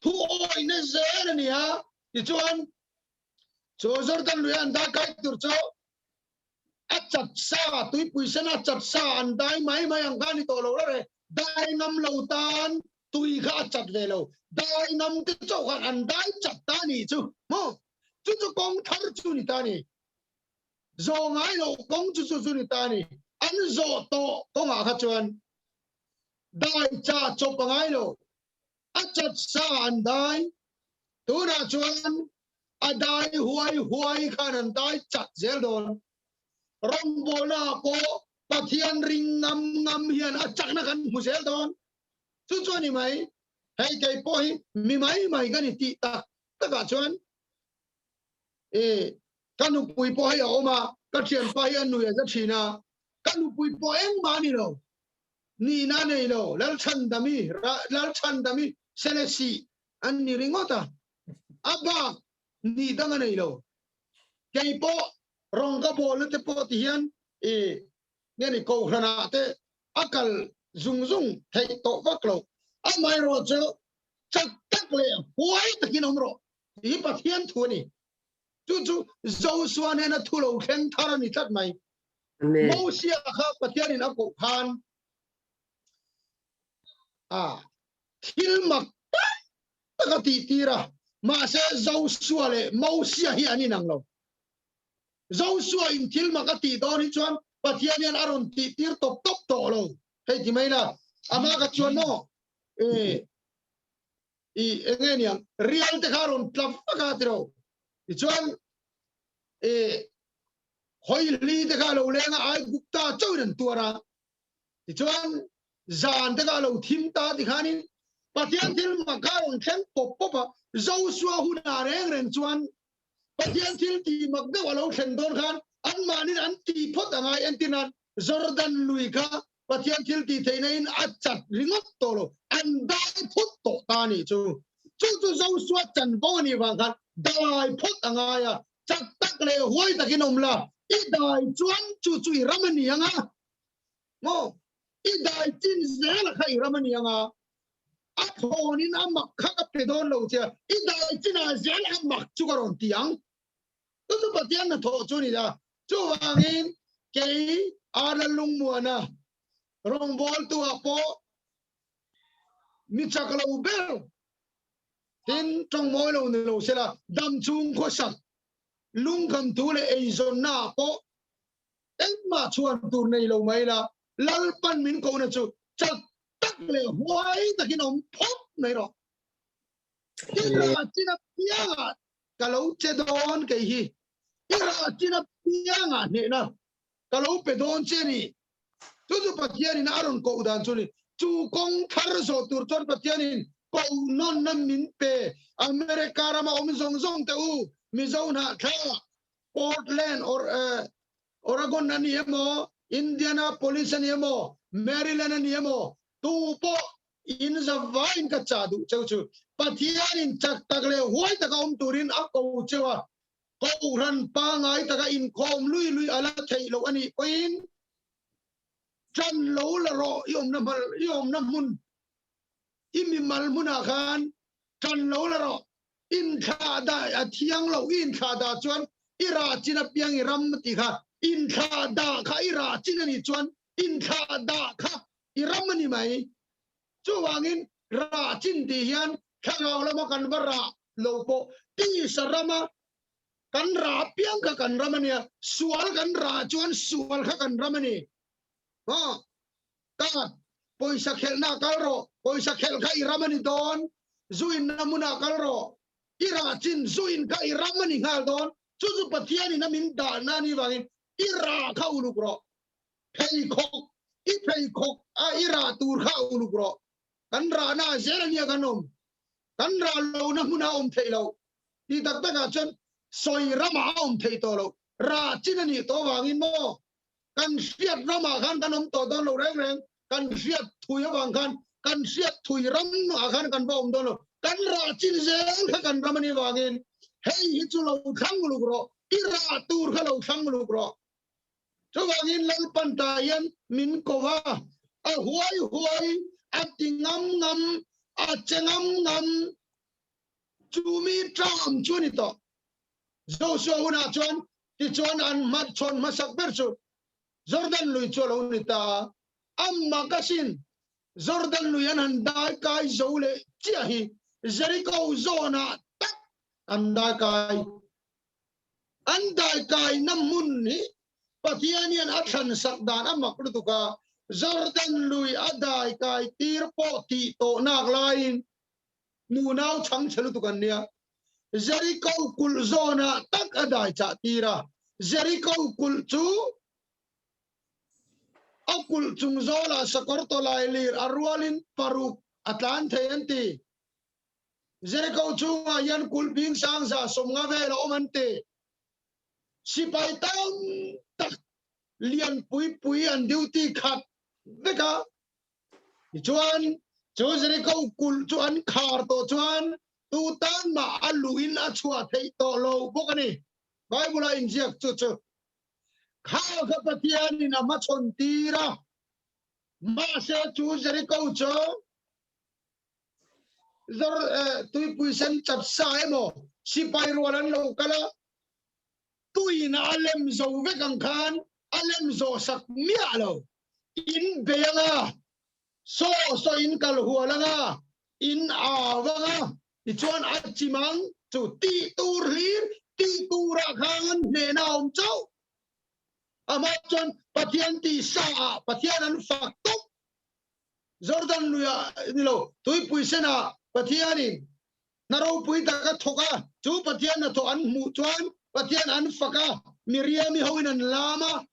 Thu awina zel a ni a, tichuan chu Jordan lui an dai kai tur chu a chat sa, tuipui sen a chat sa an dai mai mai ang kha a ni tawh lo reng reng. Dai ngam lo tan tui kha a chat ve lo. Dai ngam te chauh khan an dai chat ta a nih chu maw? Chu chu kawng thar chu ni ta a ni. Zawh ngai loh kawng chu chu chu ni ta a ni. An zawh tawh kawngah kha chuan dai cha chawp a ngai lo. A chat sa an dai. Tunah chuan a dai huai huai khan an dai chat zel dawn. Rawngbawlna ah pawh Pathian ring ngam ngam hian a chakna kan hmu zel dawn. Chu chu a ni mai. Hei kei pawh hi mi mai mai ka ni tih tak takah chuan e ka nupui pawh hei a awm a, ka thianpa hi a nui a za thin a, ka nupui pawh engmah a ni lo. Nihna nei lo, Lalchhandami, Lalchhandami Selesih an ni ringawt a, a bak nih dang a nei lo. Kei pawh rawng ka bawlna te pawh ti hian i nge ni kohhranah te a kal zung zung theih tawh vak lo. Amaherawhchu chak tak leh huai takin awm rawh tih hi Pathian thu a ni. Chu chu Joshua hnena thu lo thleng thar a ni tlat mai. Mosia kha Pathianin a koh khan a thil mak tak tak a tih tir a, mahse Joshua leh Mosia hi an inang lo. Joshua in thil mak a tih dawn hi chuan Pathian hian a rawn tih tir tawp tawp tawh lo. Hei ti mai la, amah kha chuan maw e i enge niang rial te kha a rawn tla vak a tiro. Tichuan e Hawihli te kha a lo leng a, Aigupta chauhin an tuar a. Tichuan zan te kha a lo thim ta tikhanin Pathian thil mak kha a rawn thleng pawp pawp a. Joshua hunah reng reng chuan Pathian thil tih mak deuh a lo thlen dawn khan anmahnin an tih phawt a ngai. Entir nan Jordan lui kha Pathian thil tih theihna in a chat ringawt tawh lo, an dai phawt tawh ta a nih chu. Chu chu Joshua chanvo a nih vang khan dai phawt a ngai a, chak tak leh huai takin awm la, i dai chuan chu chu i ram a ni ang a, maw? I dai chin zel a kha i ram a ni ang a, a thawnin a mak kha ka pe dawn lo che a, i dai chinah zel a mak chu ka rawn ti ang. Chu chu Pathian hnathawh chu a ni a, chuvangin kei Arla Lungmuana rawngbawltu-ah pawh mi chak lo ber tin tawng mawi lo ni lo sela, dam chung khawsak lungkham thu leh eizawnnaah pawh engmah chhuan tur nei lo mai la. Lalpan min kohna chu chak tak leh huai takin awm phawt mai rawh. I rah chin apiangah ka lo che dawn kei hi. I rah chin apiangah hnehna ka lo pe dawn che a ni. Chu chu Pathianin a rawn koh dan chu a ni. Chu kawng thar zawh tur chuan Pathianin koh nawnna min pe. America rama awm zawng zawng te u, Mizo hnahthlak, Portland or Oregon a ni emaw, Indianapolis a ni emaw, Maryland a ni emaw, tu pawh in zavaiin ka chah duh cheu chu. Pathianin chak tak leh huai taka awm turin a ko cheu a, Kohhran pangngai taka inkhawm lui lui a la theih loh a nih pawhin ṭan lo la rawh i awmna hmal i awmna hmun i mimal hmunah khan ṭan lo la rawh inthlah dah a thiang lo i inthlah dah chuan i rah chin apiang i ram tih kha inthlah dah kha i rah chin a nih chuan inthlah dah kha i ram a ni mai chuvangin rah chin tih hian thlarau lama kan va rah lo pawh tisa rama kan rah piang kha kan ram a nia, sual kan rah chuan sual kha kan ram a ni. Ha, ka pawisa khelhna kal rawh, pawisa khelh kha i ram a ni dawn, zu inna hmunah kal rawh, i rah chin zu in kha i ram a ni nghal dawn, chu chu Pathianin a min dahna a nih vangin i rah kha uluk rawh, pheikhawk, i pheikhawk a i rah tur kha uluk rawh, kan rahna ah zel a nia kan awm. Kan rah lohna hmunah a awm theih loh. Tih tak takah chuan sawi ramah a awm theih tawh loh. Rah chin a nih tawh avangin maw kan hriat ramah khan kan awm tawh dawn lo reng reng. Kan hriat thui avang khan kan hriat thui ramah khan kan va awm dawn lo. Kan rah chin zel kha kan ram a nih avangin hei hi chu lo thlang uluk rawh. I rah tur kha lo thlang uluk rawh. Chuvangin Lalpan ta hian min ko a, a huai huai, a ti ngam ngam, a che ngam ngam. Chu mi ṭam chu a ni tawh. Joshua hunah chuan tichuan an hmachhawn hmasak ber chu Jordan lui chu a lo ni ta a. Amah ka sin, Jordan lui an han dai kai zo leh chiah hi Jericho zawnah tak an dai kai. An daikaina hmun hi Pathian hian a thlan sak dan a mak lutuk a, Jordan lui a daikai tir pawh tih tawh nak laiin nunau chhang chhe lutuk an nia. Jericho kulh zawnah tak a dai chah tir a, Jericho kulh chu a kulh chung zawlah sakawr tawlai lir a rualin paruk a tlan thei an ti. Jericho chungah hian kulh bing sangza 50 vel a awm an ti. Sipai tam tak lian pui pui an duty khat vek a. Tichuan, chu Jericho kulh chu an khar tawh chuan tu tan mah a luh in a chhuah theih tawh lo bawk a ni. Bible a inziak chu chu kha kha Pathian in a hmachhawn tir a. Mahse chu Jericho chu Zor tuipui sen chat sa emaw sipai rual an lo kal a, tuin a lem zo vek ang khan a lem zawh sak miah lo. In bei ang a, saw saw in kal hual ang a, in au ang a, tichuan a chim ang chu tih tur hlir tih turah khan hnehna a awm chauh. Amah chuan Pathian tih sa ah Pathian an fak tawp. Jordan luiah ni lo, tuipui senah Pathianin hna ropui tak a thawk a, chu Pathian hnathawh an hmuh chuan Pathian an fak a, Miriami hoin an lam a,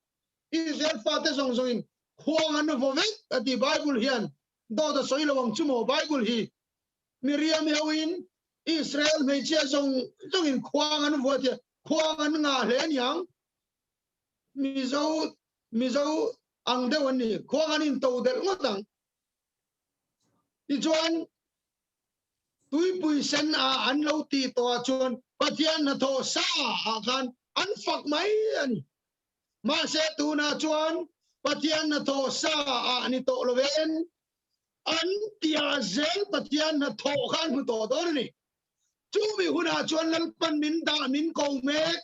Israel fate zawng zawngin khuang an vaw vek a ti Bible hian dawt a sawi lo ang chu maw Bible hi Miriami hoin Israel hmeichhia zawng zawngin khuang an vua tia khuang an ngah hle aniang Mizo Mizo ang deuh an ni, khuang an into delh ngawt ang. Tichuan, tuipui sen a an lo tih tawh ah chuan Pathian hnathawh sa ah khan an fak mai a ni. Mahse tunah chuan Pathian hnathawh sa ah ni tawh lovin an tia zel Pathian hnathawh kha an hmu tawh dawn a ni. Chumi hunah chuan Lalpan min dah min ko mek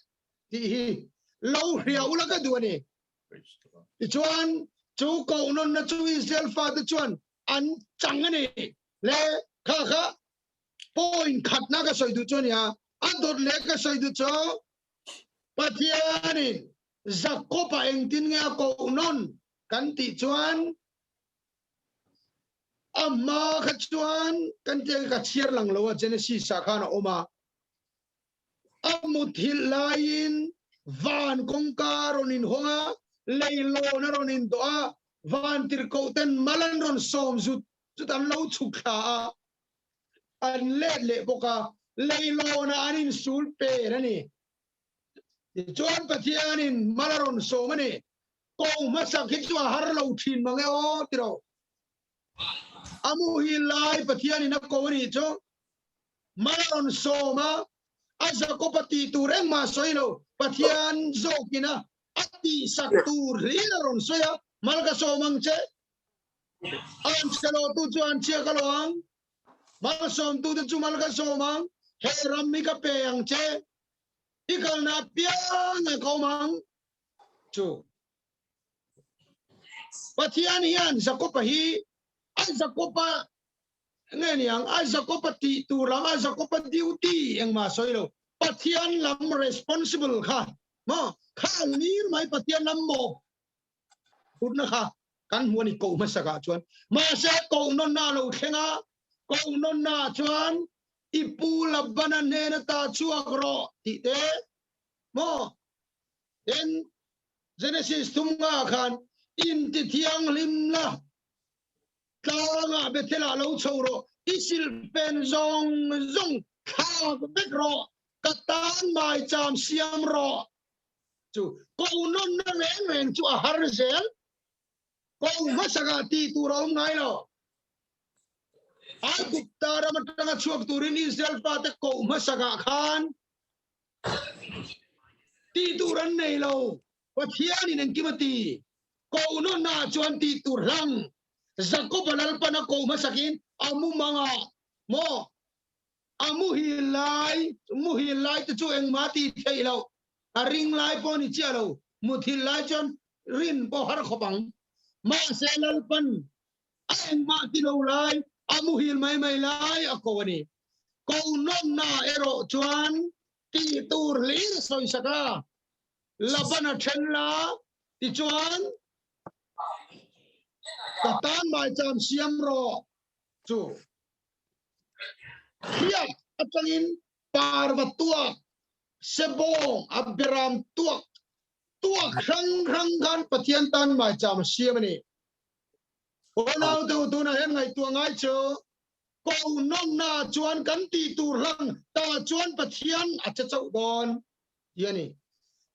tih hi lo hria ula ka duh a ni. Tichuan, chu kohnawnna chu Israel fate chuan an chang a ni. Le kha kha point khatna ka sawi duh chu a ni a, a dawt leh ka sawi duh chu Pathianin Jakob-a engtin nge a kohnawn? Kan tih chuan a hma kha chuan kan tia ka chhiar lang lo a Genesis ah khan a awm a. A muthilh laiin van kawngka a rawn inhawng a, leilawn a rawn indawh a, vantirhkoh ten mal an rawn sawm zut zut an lo chhuk thla a, an let leh bawk a, leilawnah an insul pen a ni. Tichuan Pathianin mal a rawn sawm a ni. Ko hmasak hi chu a har lo thin mang e aw ti ro. A muhil lai Pathianin a ko a nih chu mal a rawn sawm a, a Jakob-a tih tur engmah sawi lo, Pathian zawkin a a tihsak tur hlir a rawn sawi a, mal ka sawm ang che. An chhe lo tu chu an chhia ka lo ang, mal sawmtu te chu mal ka sawm ang, he ram hi ka pe ang che, i kalna apiangah ka awm ang chu. Pathian hian Jakob-a hi a Jakob-a nge niang a Jakob-a tih tur lam a Jakob-a duty engmah sawi lo Pathian lam responsible kha maw kha lir mai Pathian lam maw phutna kha kan hmu a ni koh hmasakah chuan mahse koh nawnna a lo thleng a koh nawnna ah chuan i pu Labana hnen ata chhuak rawh tih te maw tin Genesis thum nga khan inti thianghlim la Tlangah Bethel-ah lo chho rawh, i silhfen zawng zawng thlak vek rawh, ka tan maicham siam rawh. Chu ko nawnna reng reng chu a har zel, ko hmasakah tih tur a awm ngai lo. Aigupta ram atanga chhuak turin Israel fate koh hmasakah khan tih tur an nei lo, Pathianin engkim a ti. Ko nawnna chuan tih tur hlang Jakob-a Lalpan a ko hmasakin a mumangah maw a muhil lai, muhil lai te chu engmah tih theih loh, a ring lai pawh ni chiah lo, muthilh lai chuan rin pawh har khawp ang. Mahse Lalpan a engmah ti lo lai, a muhil mai mai lai a ko a ni. Ko nawnna erawh chuan tih tur hlir a sawisak a, Laban a then la, tichuan ka tan maicham siam rawh chu hriat atangin parva tuak, sebawng, a beram tuak, tuak hrang hrang khan Pathian tan maicham a siam a ni. Unau te u tunah hian ngaihtuah ngai chu ko nawnna chuan kan tih tur hlang ta chuan Pathian a che chauh dawn. Ti a ni.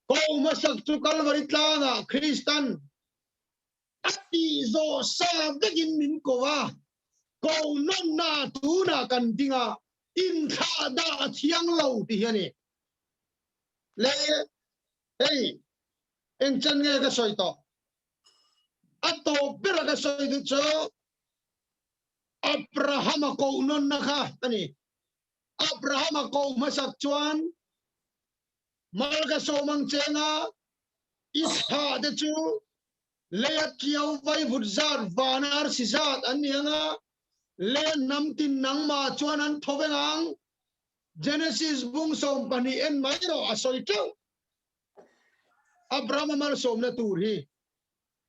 Ko hmasak chu Kalvari tlangah Kristan a tih zawh sa vekin min ko a, ko nawnna tunah kan ding a, inthlah dah a thiang lo ti hi a ni. Le hei eng chan nge ka sawi tawh? A tawp bera ka sawi duh chu Abraham-a koh nawnna kha a ni. Abraham a ko hmasak chuan mal ka sawm ang cheng a, i thlah te chu leia tiau vaivut zat van arsi zat an ni ang a, leia hnam tin nangmah chuan an tho veng ang. Genesis bung 12 en mai rawh a sawi teuh. Abraham a malsawmna tur hi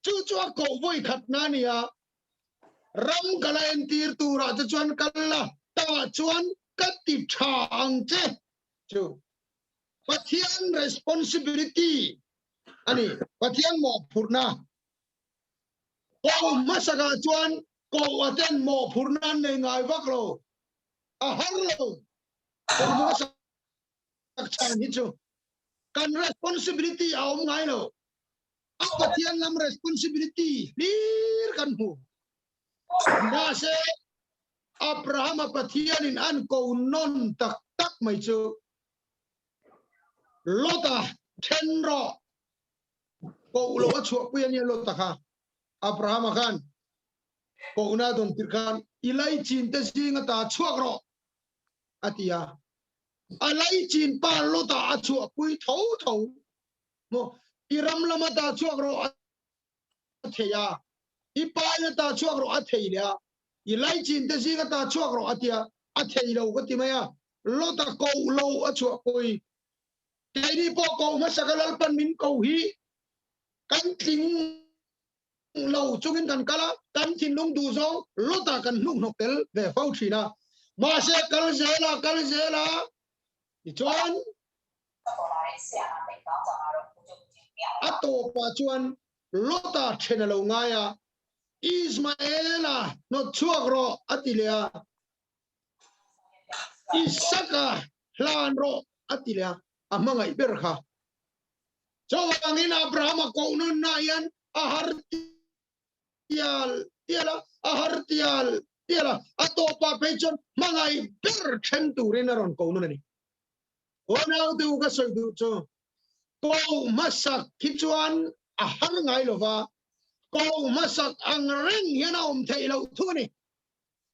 chu chu a koh vawi khatna a ni a, Ram ka la entir turah che chuan kal la, tah chuan ka ti tha ang che chu Pathian responsibility a ni, Pathian mawhphurhna. Ko hmasakah chuan koh a ten mawhphurhna an nei ngai vak lo, a har lo ko hmasak chhan hi chu kan responsibility a awm ngai lo. A Pathian lam responsibility hlir kan hmu. Mahse, Abraham-a Pathianin an ko nawn tak tak mai chu, Lot-a then rawh, koh loh a chhuahpui a nia Lot-a kha. Abraham-a khan kohna a dawn tirh khan, I laichin te zing ata chhuak rawh, a ti a. A laichin pa Lot-a a chhuahpui tho tho. Maw i ram lama ta chhuak rawh a thei a, i pa ina ta chhuak rawh a thei leh a, i laichin te zinga ta chhuak rawh a tia, a thei lo ka ti mai a, Lota koh lo a chhuah pawh keini pawh koh hmasaka Lalpan min ko hi kan tling. lo chungin kan kal a, kan thinlung duh zawng Lota kan hnuk hnawk tel ve fo thin a. Mahse kal zel a, kal zel a, tichuan a tawpah chuan Lota then a lo ngai a, Ismaela hnawt chhuak rawh a ti leh a, Isaka hlan rawh a ti leh a, a hmangaih ber kha. Chuvangin Abrahama koh nawnna hian a har tial tial a, a har tial tial a, a tawpah phei chuan hmangaih ber then turin a rawn ko nawn a ni. Aw naute u ka sawi duh chu ko hmasak hi chuan a har ngai lo va, ko hmasak ang reng hian a awm theih loh thu a ni.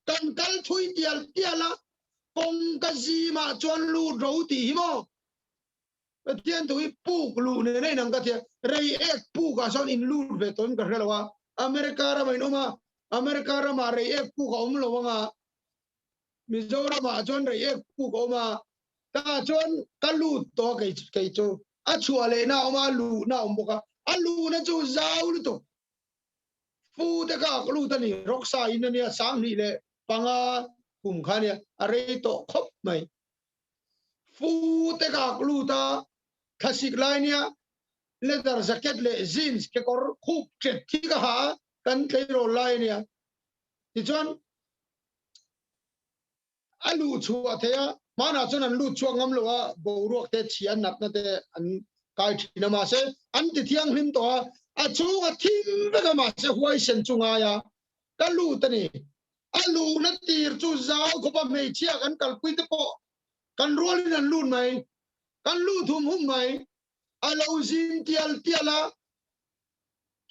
Kan kal thui tial tial a, kawng ka zimah chuan lut ro tih hi maw? Pathian thu hi puk luh nen a inang ka tia, rei ek puk ah sawn in lut ve tawh in ka hre lo a, America ramah in awm a, America ramah rei ek puk a awm lo ang a, Mizoram ah chuan rei ek puk a awm a, tah chuan ka lut tawh a kei kei chu, a chhuah leh na a awm a, a luh na a awm bawk a, a luhna chu zau lutuk, fu te kha ka lut a ni, Roxa in a nia, 2005 kum kha a nia, a rei tawh khawp mai. Fu te ka ak lut a, thlasik lai nia leather jacket leh jeans kekawr khup ṭet hi ka ha a, kan tleirawl lai a nia. Tichuan a luh chhuah theih a, hmanah chuan an lut chhuak ngam lo a, boruak te chhia natna te an kai ṭhin a, mahse an ti thianghlim tawh a, a chhung a thim vek a, mahse huaisen chu ngai a, ka lut a ni. A luhna tir chu zau khawpa hmeichhia kan kalpui te pawh kan rualin an lut mai, kan lut hum hum mai. A lo zim tial tial a,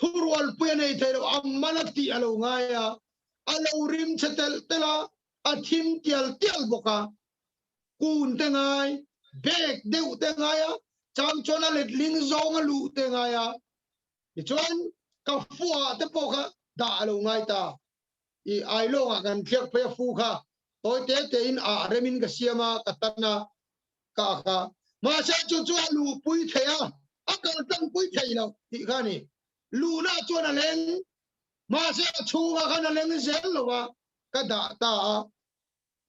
thurualpui a nei thei lo, a man a tih a lo ngai a, a lo rim chhe telh telh a, a thim tial tial bawk a, kun te ngai, bag deuh te ngai a, chang chuan a letling zawng a luh te ngai a, tichuan ka fuah te pawh kha dah a lo ngai ta. I ailawng ah kan thliak phei a fu kha tawi te te in ah rem in ka siam a ka tan a ka ak a mahse chu chu a luh pui thei a a kal tlang pui thei lo tih kha ni luhna chuan a leng mahse a chhungah khan a leng zel lo a ka dah ta a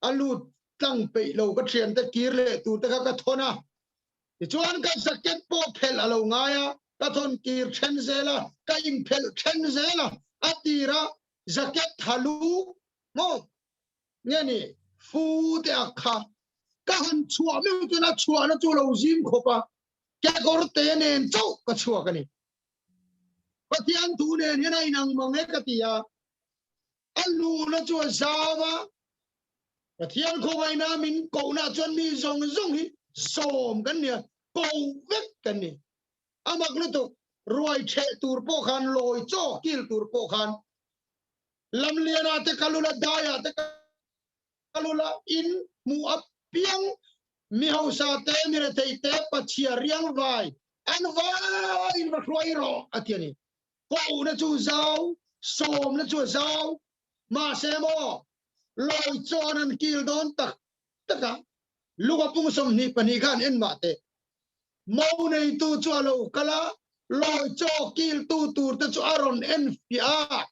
a lut tlang peih lo ka thian te kir leh tur te kha ka thawn a tichuan ka jacket pawh phelh a lo ngai a ka thawn kir then zel a ka in phelh then zel a a tir a jacket tha lu maw nge ni fu te ak kha ka han chhuah meuh chuan a chhuahna chu lo zim khawp a kekawr te nen chauh ka chhuak a ni Pathian thu nen hian a inang mang e ka ti a A luhna chu a zau a, Pathian khawngaihna min kohna chuan mi zawng zawng hi sawm kan ni a, ko vek kan ni. A mak lutuk, ruai chheh tur pawh khan, lawi chaw kil tur pawh khan, Lamliana te kal ula, Daia te kal ula, in hmuh apiang mi hausa te, mi rethei te, pachhia riang vai, an vaiin va hruai rawh, a ti a ni. Kohna chu zau, sawmna chu a zau, mahse maw lawi chuan an kil dawn tak tak a, Luka pung 22 khan en mah teh. Mo neitu chu a lo kal a, lawi chaw kiltu turte chu a rawn en fiah a,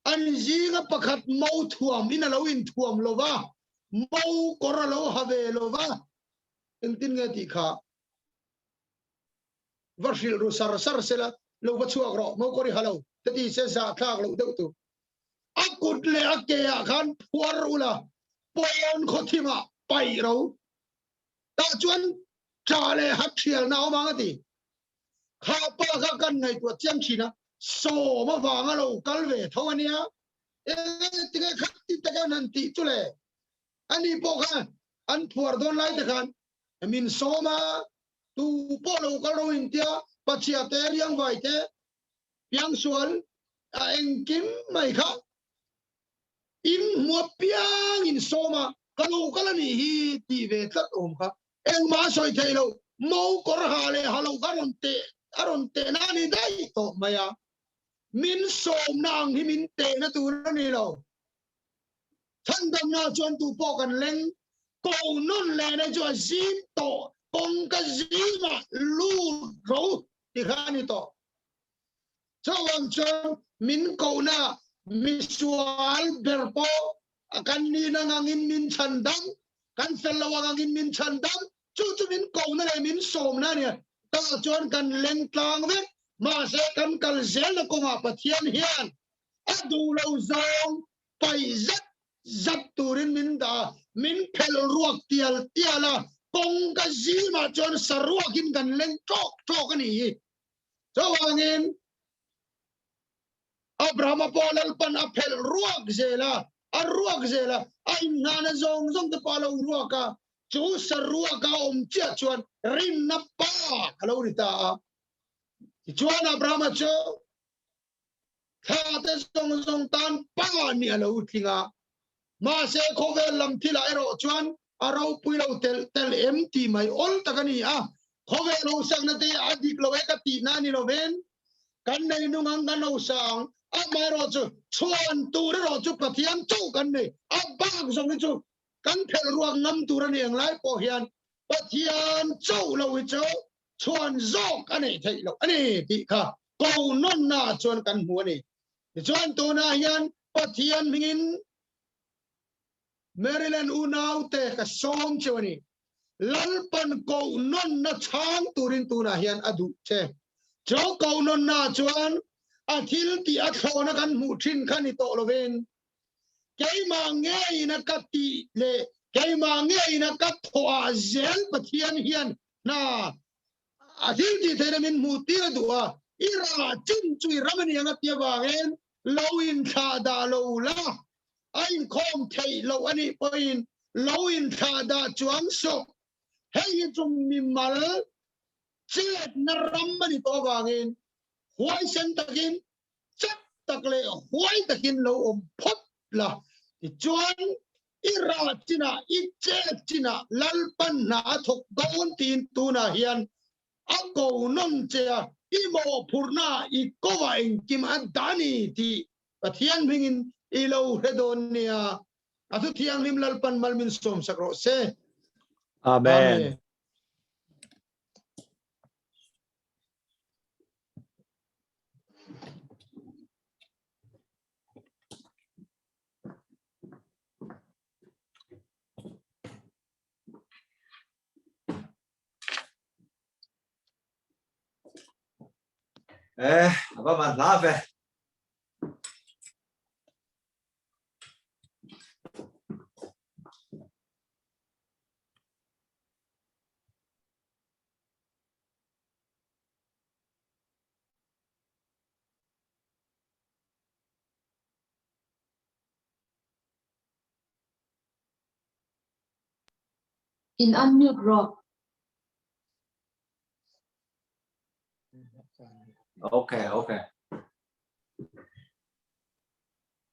an zinga pakhat mo thuam in a lo inthuam lo va, mo kawr a lo ha ve lo va, engtin nge tih kha? Va hrilh ru sar sar sela, lo va chhuak rawh, mo kawr i ha lo, te ti se zah thlak loh deuh tur. A kut leh a ke ah khan phuar ula, pawn khawthimah paih ro. Tah chuan tla leh hat thialna a awm ang a ti. Kha pa kha kan ngaihtuah chiang thin a, sawm avanga lo kal ve tho a nia. E, tinge khat ti tak an han tih chu le? Ani pawh khan an phuar dawn lai te khan min sawm a, Tu pawh lo kal ro in tia pachhia te riangvai te piangsual a engkim mai kha in hmua piang in sawm a ka lo kal a nih hi tih ve tlat awm kha engmah a sawi theih loh mo kawr ha leh ha lo kha rawn teh a rawn teh na a ni daih tawh mai a min sawmna ang hi min tehna tur a ni lo. Chhandamna chuan tu pawh kan leng ko nawn leh na chu a zim tawh kawngka zimah lut ro ti kha a ni tawh. Chuvang chuan min kohna misual ber pawh kan nihna ngangin min chhandam, kan fel lo angangin min chhandam, chu chu min kohna leh min sawmna a nia. Tah chuan kan leng tlang vek, mahse kan kal zelna kawngah Pathian hian a duh lo zawng paih zet zat turin min dah a, min phelh ruak tial tial a, kawngka zimah chuan saruakin kan leng ṭawk ṭawk a nih hi. Chuvangin Abrahama pawh Lalpan a phelh ruak zel a, a ruak zel a, a inhnahna zawng zawng te pawh a lo ruak a, chu saruaka awm chiah chuan rinna pa a lo ri ta a. Tichuan Abrahama chu Thla te zawng zawng tan pa nih a lo tling a, mahse khawvel lam thilah erawh chuan a ropui lo telh telh em tih mai awl tak a ni a. Khawvel hosakna te a dik lo e ka tihna a ni lovin kan nei nung ang kan hosa ang, amaherawh chu chhuan tur erawh chu Pathian chauh kan nei, a bak zawng hi chu kan phelh ruak ngam tur a ni ang lai pawh hian Pathian chauh lo hi chu chhuan zawk a neih theih loh a ni tih kha ko nawnna ah chuan kan hmu a ni. Tichuan tunah hian Pathian hmingin Maryland unaute ka sawm cheu a ni. Lalpan koh nawnna chhang turin tunah hian a duh che. Chu koh nawnna ah chuan a thil tih a thlawhna kan hmuh thin kha ni tawh lovin keimah ngeiin a ka tih leh keimah ngeiin a ka thawh ah zel Pathian hian hna a thil tih theihna min hmuh tir a duh a, i rah chin chu i ram a ni ang a ti avangin lo inthlah dah lo la, a inkhawm theih loh a nih pawhin lo inthlah dah chuang suh. Hei hi chu mimal chetna ram a ni tawh avangin huaisen takin chak tak leh huai takin lo awm phawt la, tichuan i rah chinah, i chet chinah Lalpan hna a thawk dawn tiin tunah hian a ko nawn che a, i mawhphurhna i kawngah engkim a dah a ni tih Pathian hmingin i lo hre dawn nia. A thu thianghlim Lalpan mal min sawmsak rawh se. Amen. Eh, ava man hla ve. In unmute rawh. Okay, okay.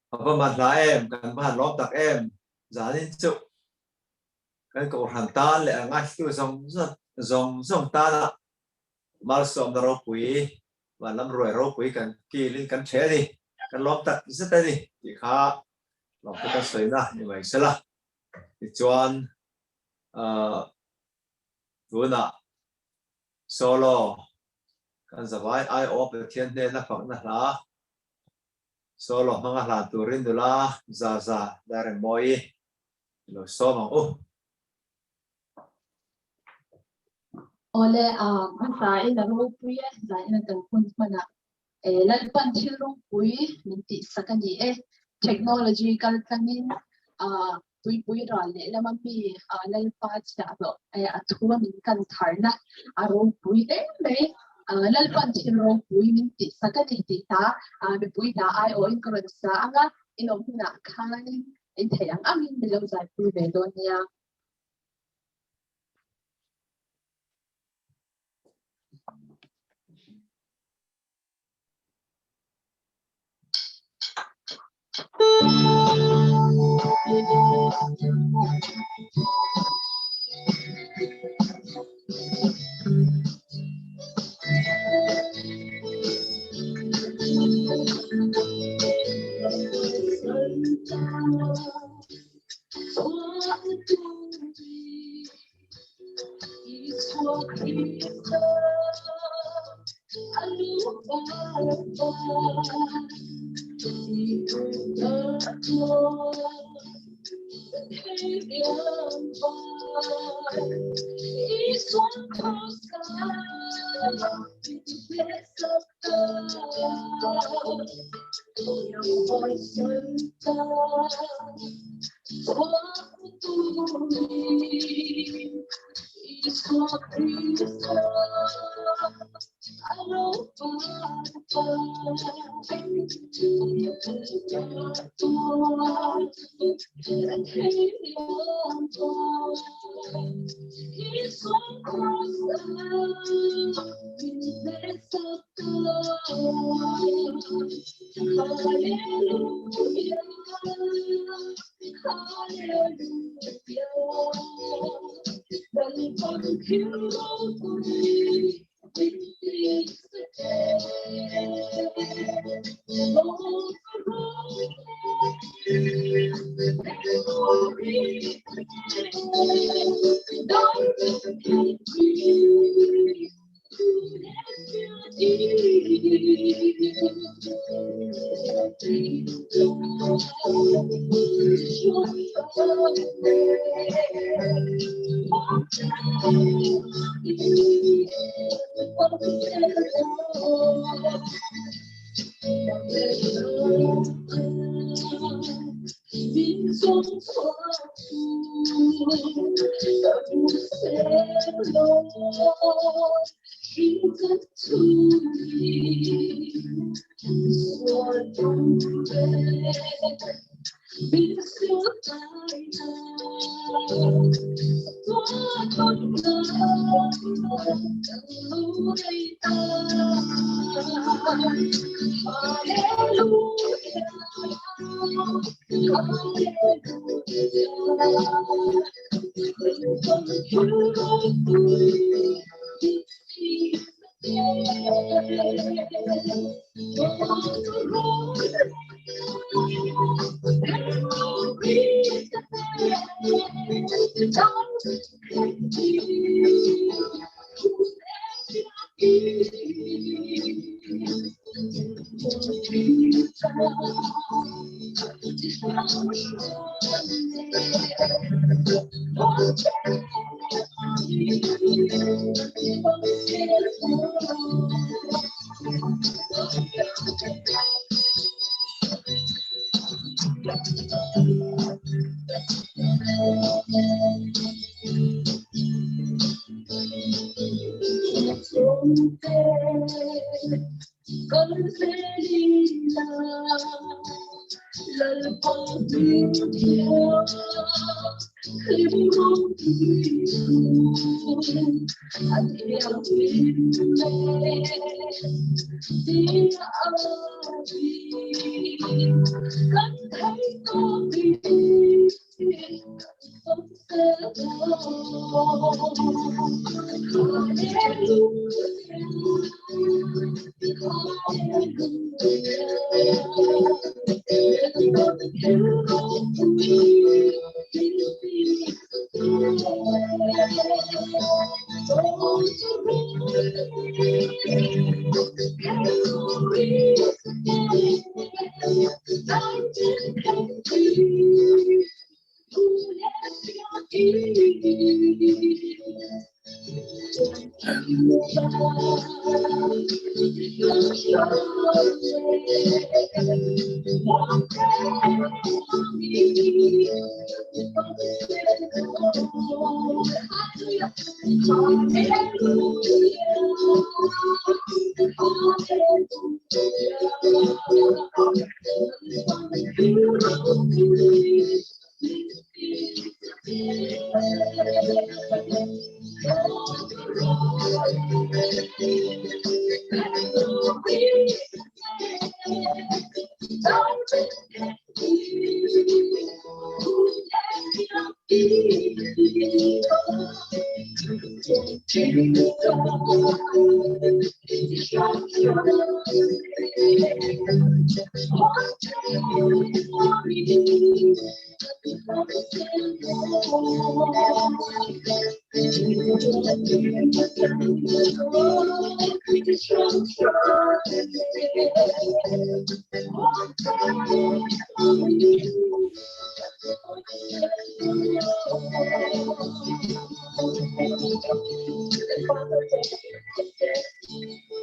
Ava man hla em, kan va han lawm tak em. Zanin chu kan kohhran tan leh a ngaihtu zawng zawng zawng tana malsawmna ropui, vanlam ruai ropui kan kilin kan ṭhe a ni, kan lawm tak zet a ni tih kha lawmte kan sawina ni mai sela. Tichuan tunah solo kan zavai aiawh Pathian hnena fakna hla solo hmanga hlan turin nula Zaza Daremmawi I lo sawm ang u. Awle, a zain a ropui e, zain a kan hun hmanah Lalpan thil ropui min tihsak a ni e. Technology kal tlangin tuipui ral leh lama mi Lalpa chhiahhlawh a thu a min kan tharna a ropui hle mai. Lalpan thil ropui min tihsak a ni tih hla mipui hla aiawhin ka rawn sa ang a, inawm hunah khanin In theih ang angin min lo zaipui ve dawn nia.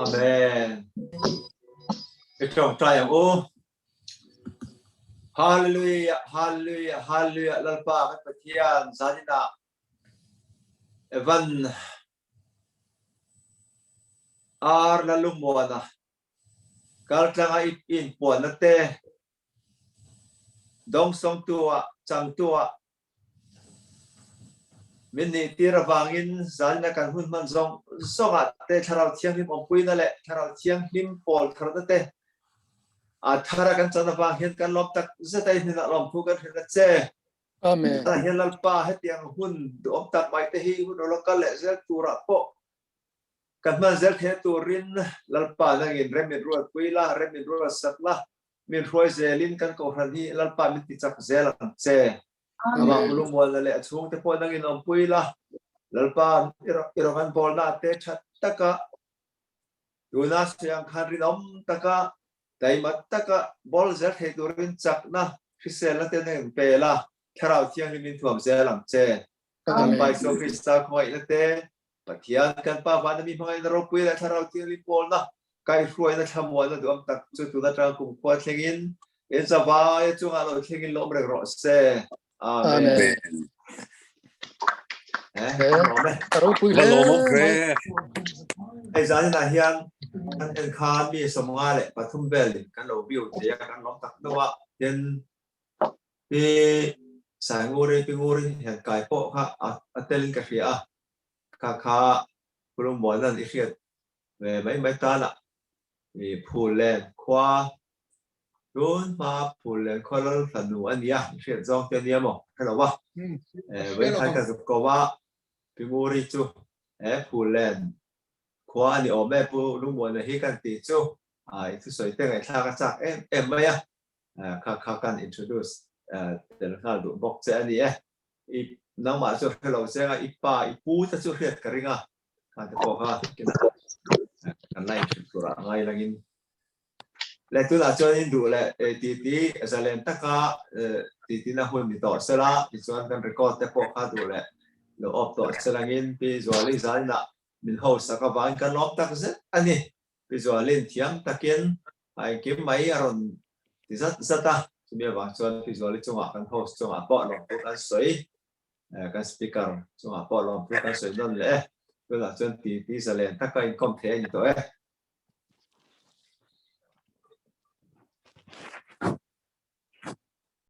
Amen. I tawngtai ang u. Hallelujah, hallelujah, hallelujah. Lalpa kan Pathian zanin ah Evan Ar Lalumuana kaltlanga i in puanna te dawngsawngtu ah changtu ah Min nih tir avangin zanina kan hun hman zawng zawngah te Thlarau Thianghlim awmpuina leh Thlarau Thianghlim pawl tharna te a thara kan chan avang hian kan lawm tak zet a, i hnenah lawmthu kan hrilh a che. Amen. Tah hian Lalpa hetiang hun duhawm tak mai te hi hun ro lo kal leh zel turah pawh kan hman zel theih turin Lalpa nangin rem min ruatpui la, rem min ruatsak la, Min hruai zelin kan kohhran hi Lalpa min ti chak zel ang che. Amah Pulumualna leh a chhungte pawh nangin awmpui la, Lalpa i rawng an bawlna te tha taka tuna sawi ang khan rinawm taka taima taka bawl zel thei turin chakna hriselna te nangin pe la, Thlarau Thianghlim in thuam zel ang che. Lalpa Isua Krista khawngaihna te, Pathian kan Pa vana mi hmangaihna ropui leh Thlarau Thianghlim pawlna kaihhruaina thlamuanna duham tak chu tun atang kumkhua thlengin in zavaia chungah lo thlengin lawm reng rawh se. Amen. Amen. Ropui hle mai. Hei zaninah hian kan en khan mi 53 velin kan lo view thei a, kan lawm tak deuh a. Tin, Pi Sainguri, Pi Nguri hian kai pawh kha a telin ka hria a. Kha kha Pulumuanan i hriat ve mai mai tan a, i Phullen khua tun hma Phullen khua lal fanu a nia i hriat zawng te a nia maw? Hre lo va. Vengthai ka zuk ko a, Pi Nguri chu he Phullen khua a ni awm e Pu Lungmuana hi kan tih chu i thusawi te ngaihthlak a chak em em mai a, kha kha kan introduce tel nghal duh bawk che a ni e. I nangmah chu hre lo cheng a, i pa, i pu te chu hriat ka ring a, kha te pawh kha kan la inhrilh tur ah ngai langin. Le tunah chuan in duh leh ti ti zalen taka ti tina hun ni tawh sela, tichuan kan record te pawh kha duh leh lo off tawh selangin Pi Zuali zaninah min host sak avangin kan lawm tak zet a ni. Pi Zualin thiam takin a engkim mai a rawn ti zat zat a, chumi avang chuan Pi Zuali chungah kan host chungah pawh lawmthu kan sawi, kan speaker chungah pawh lawmthu kan sawi nawn leh e. Tunah chuan ti ti zalen taka inkawm thei a ni tawh e.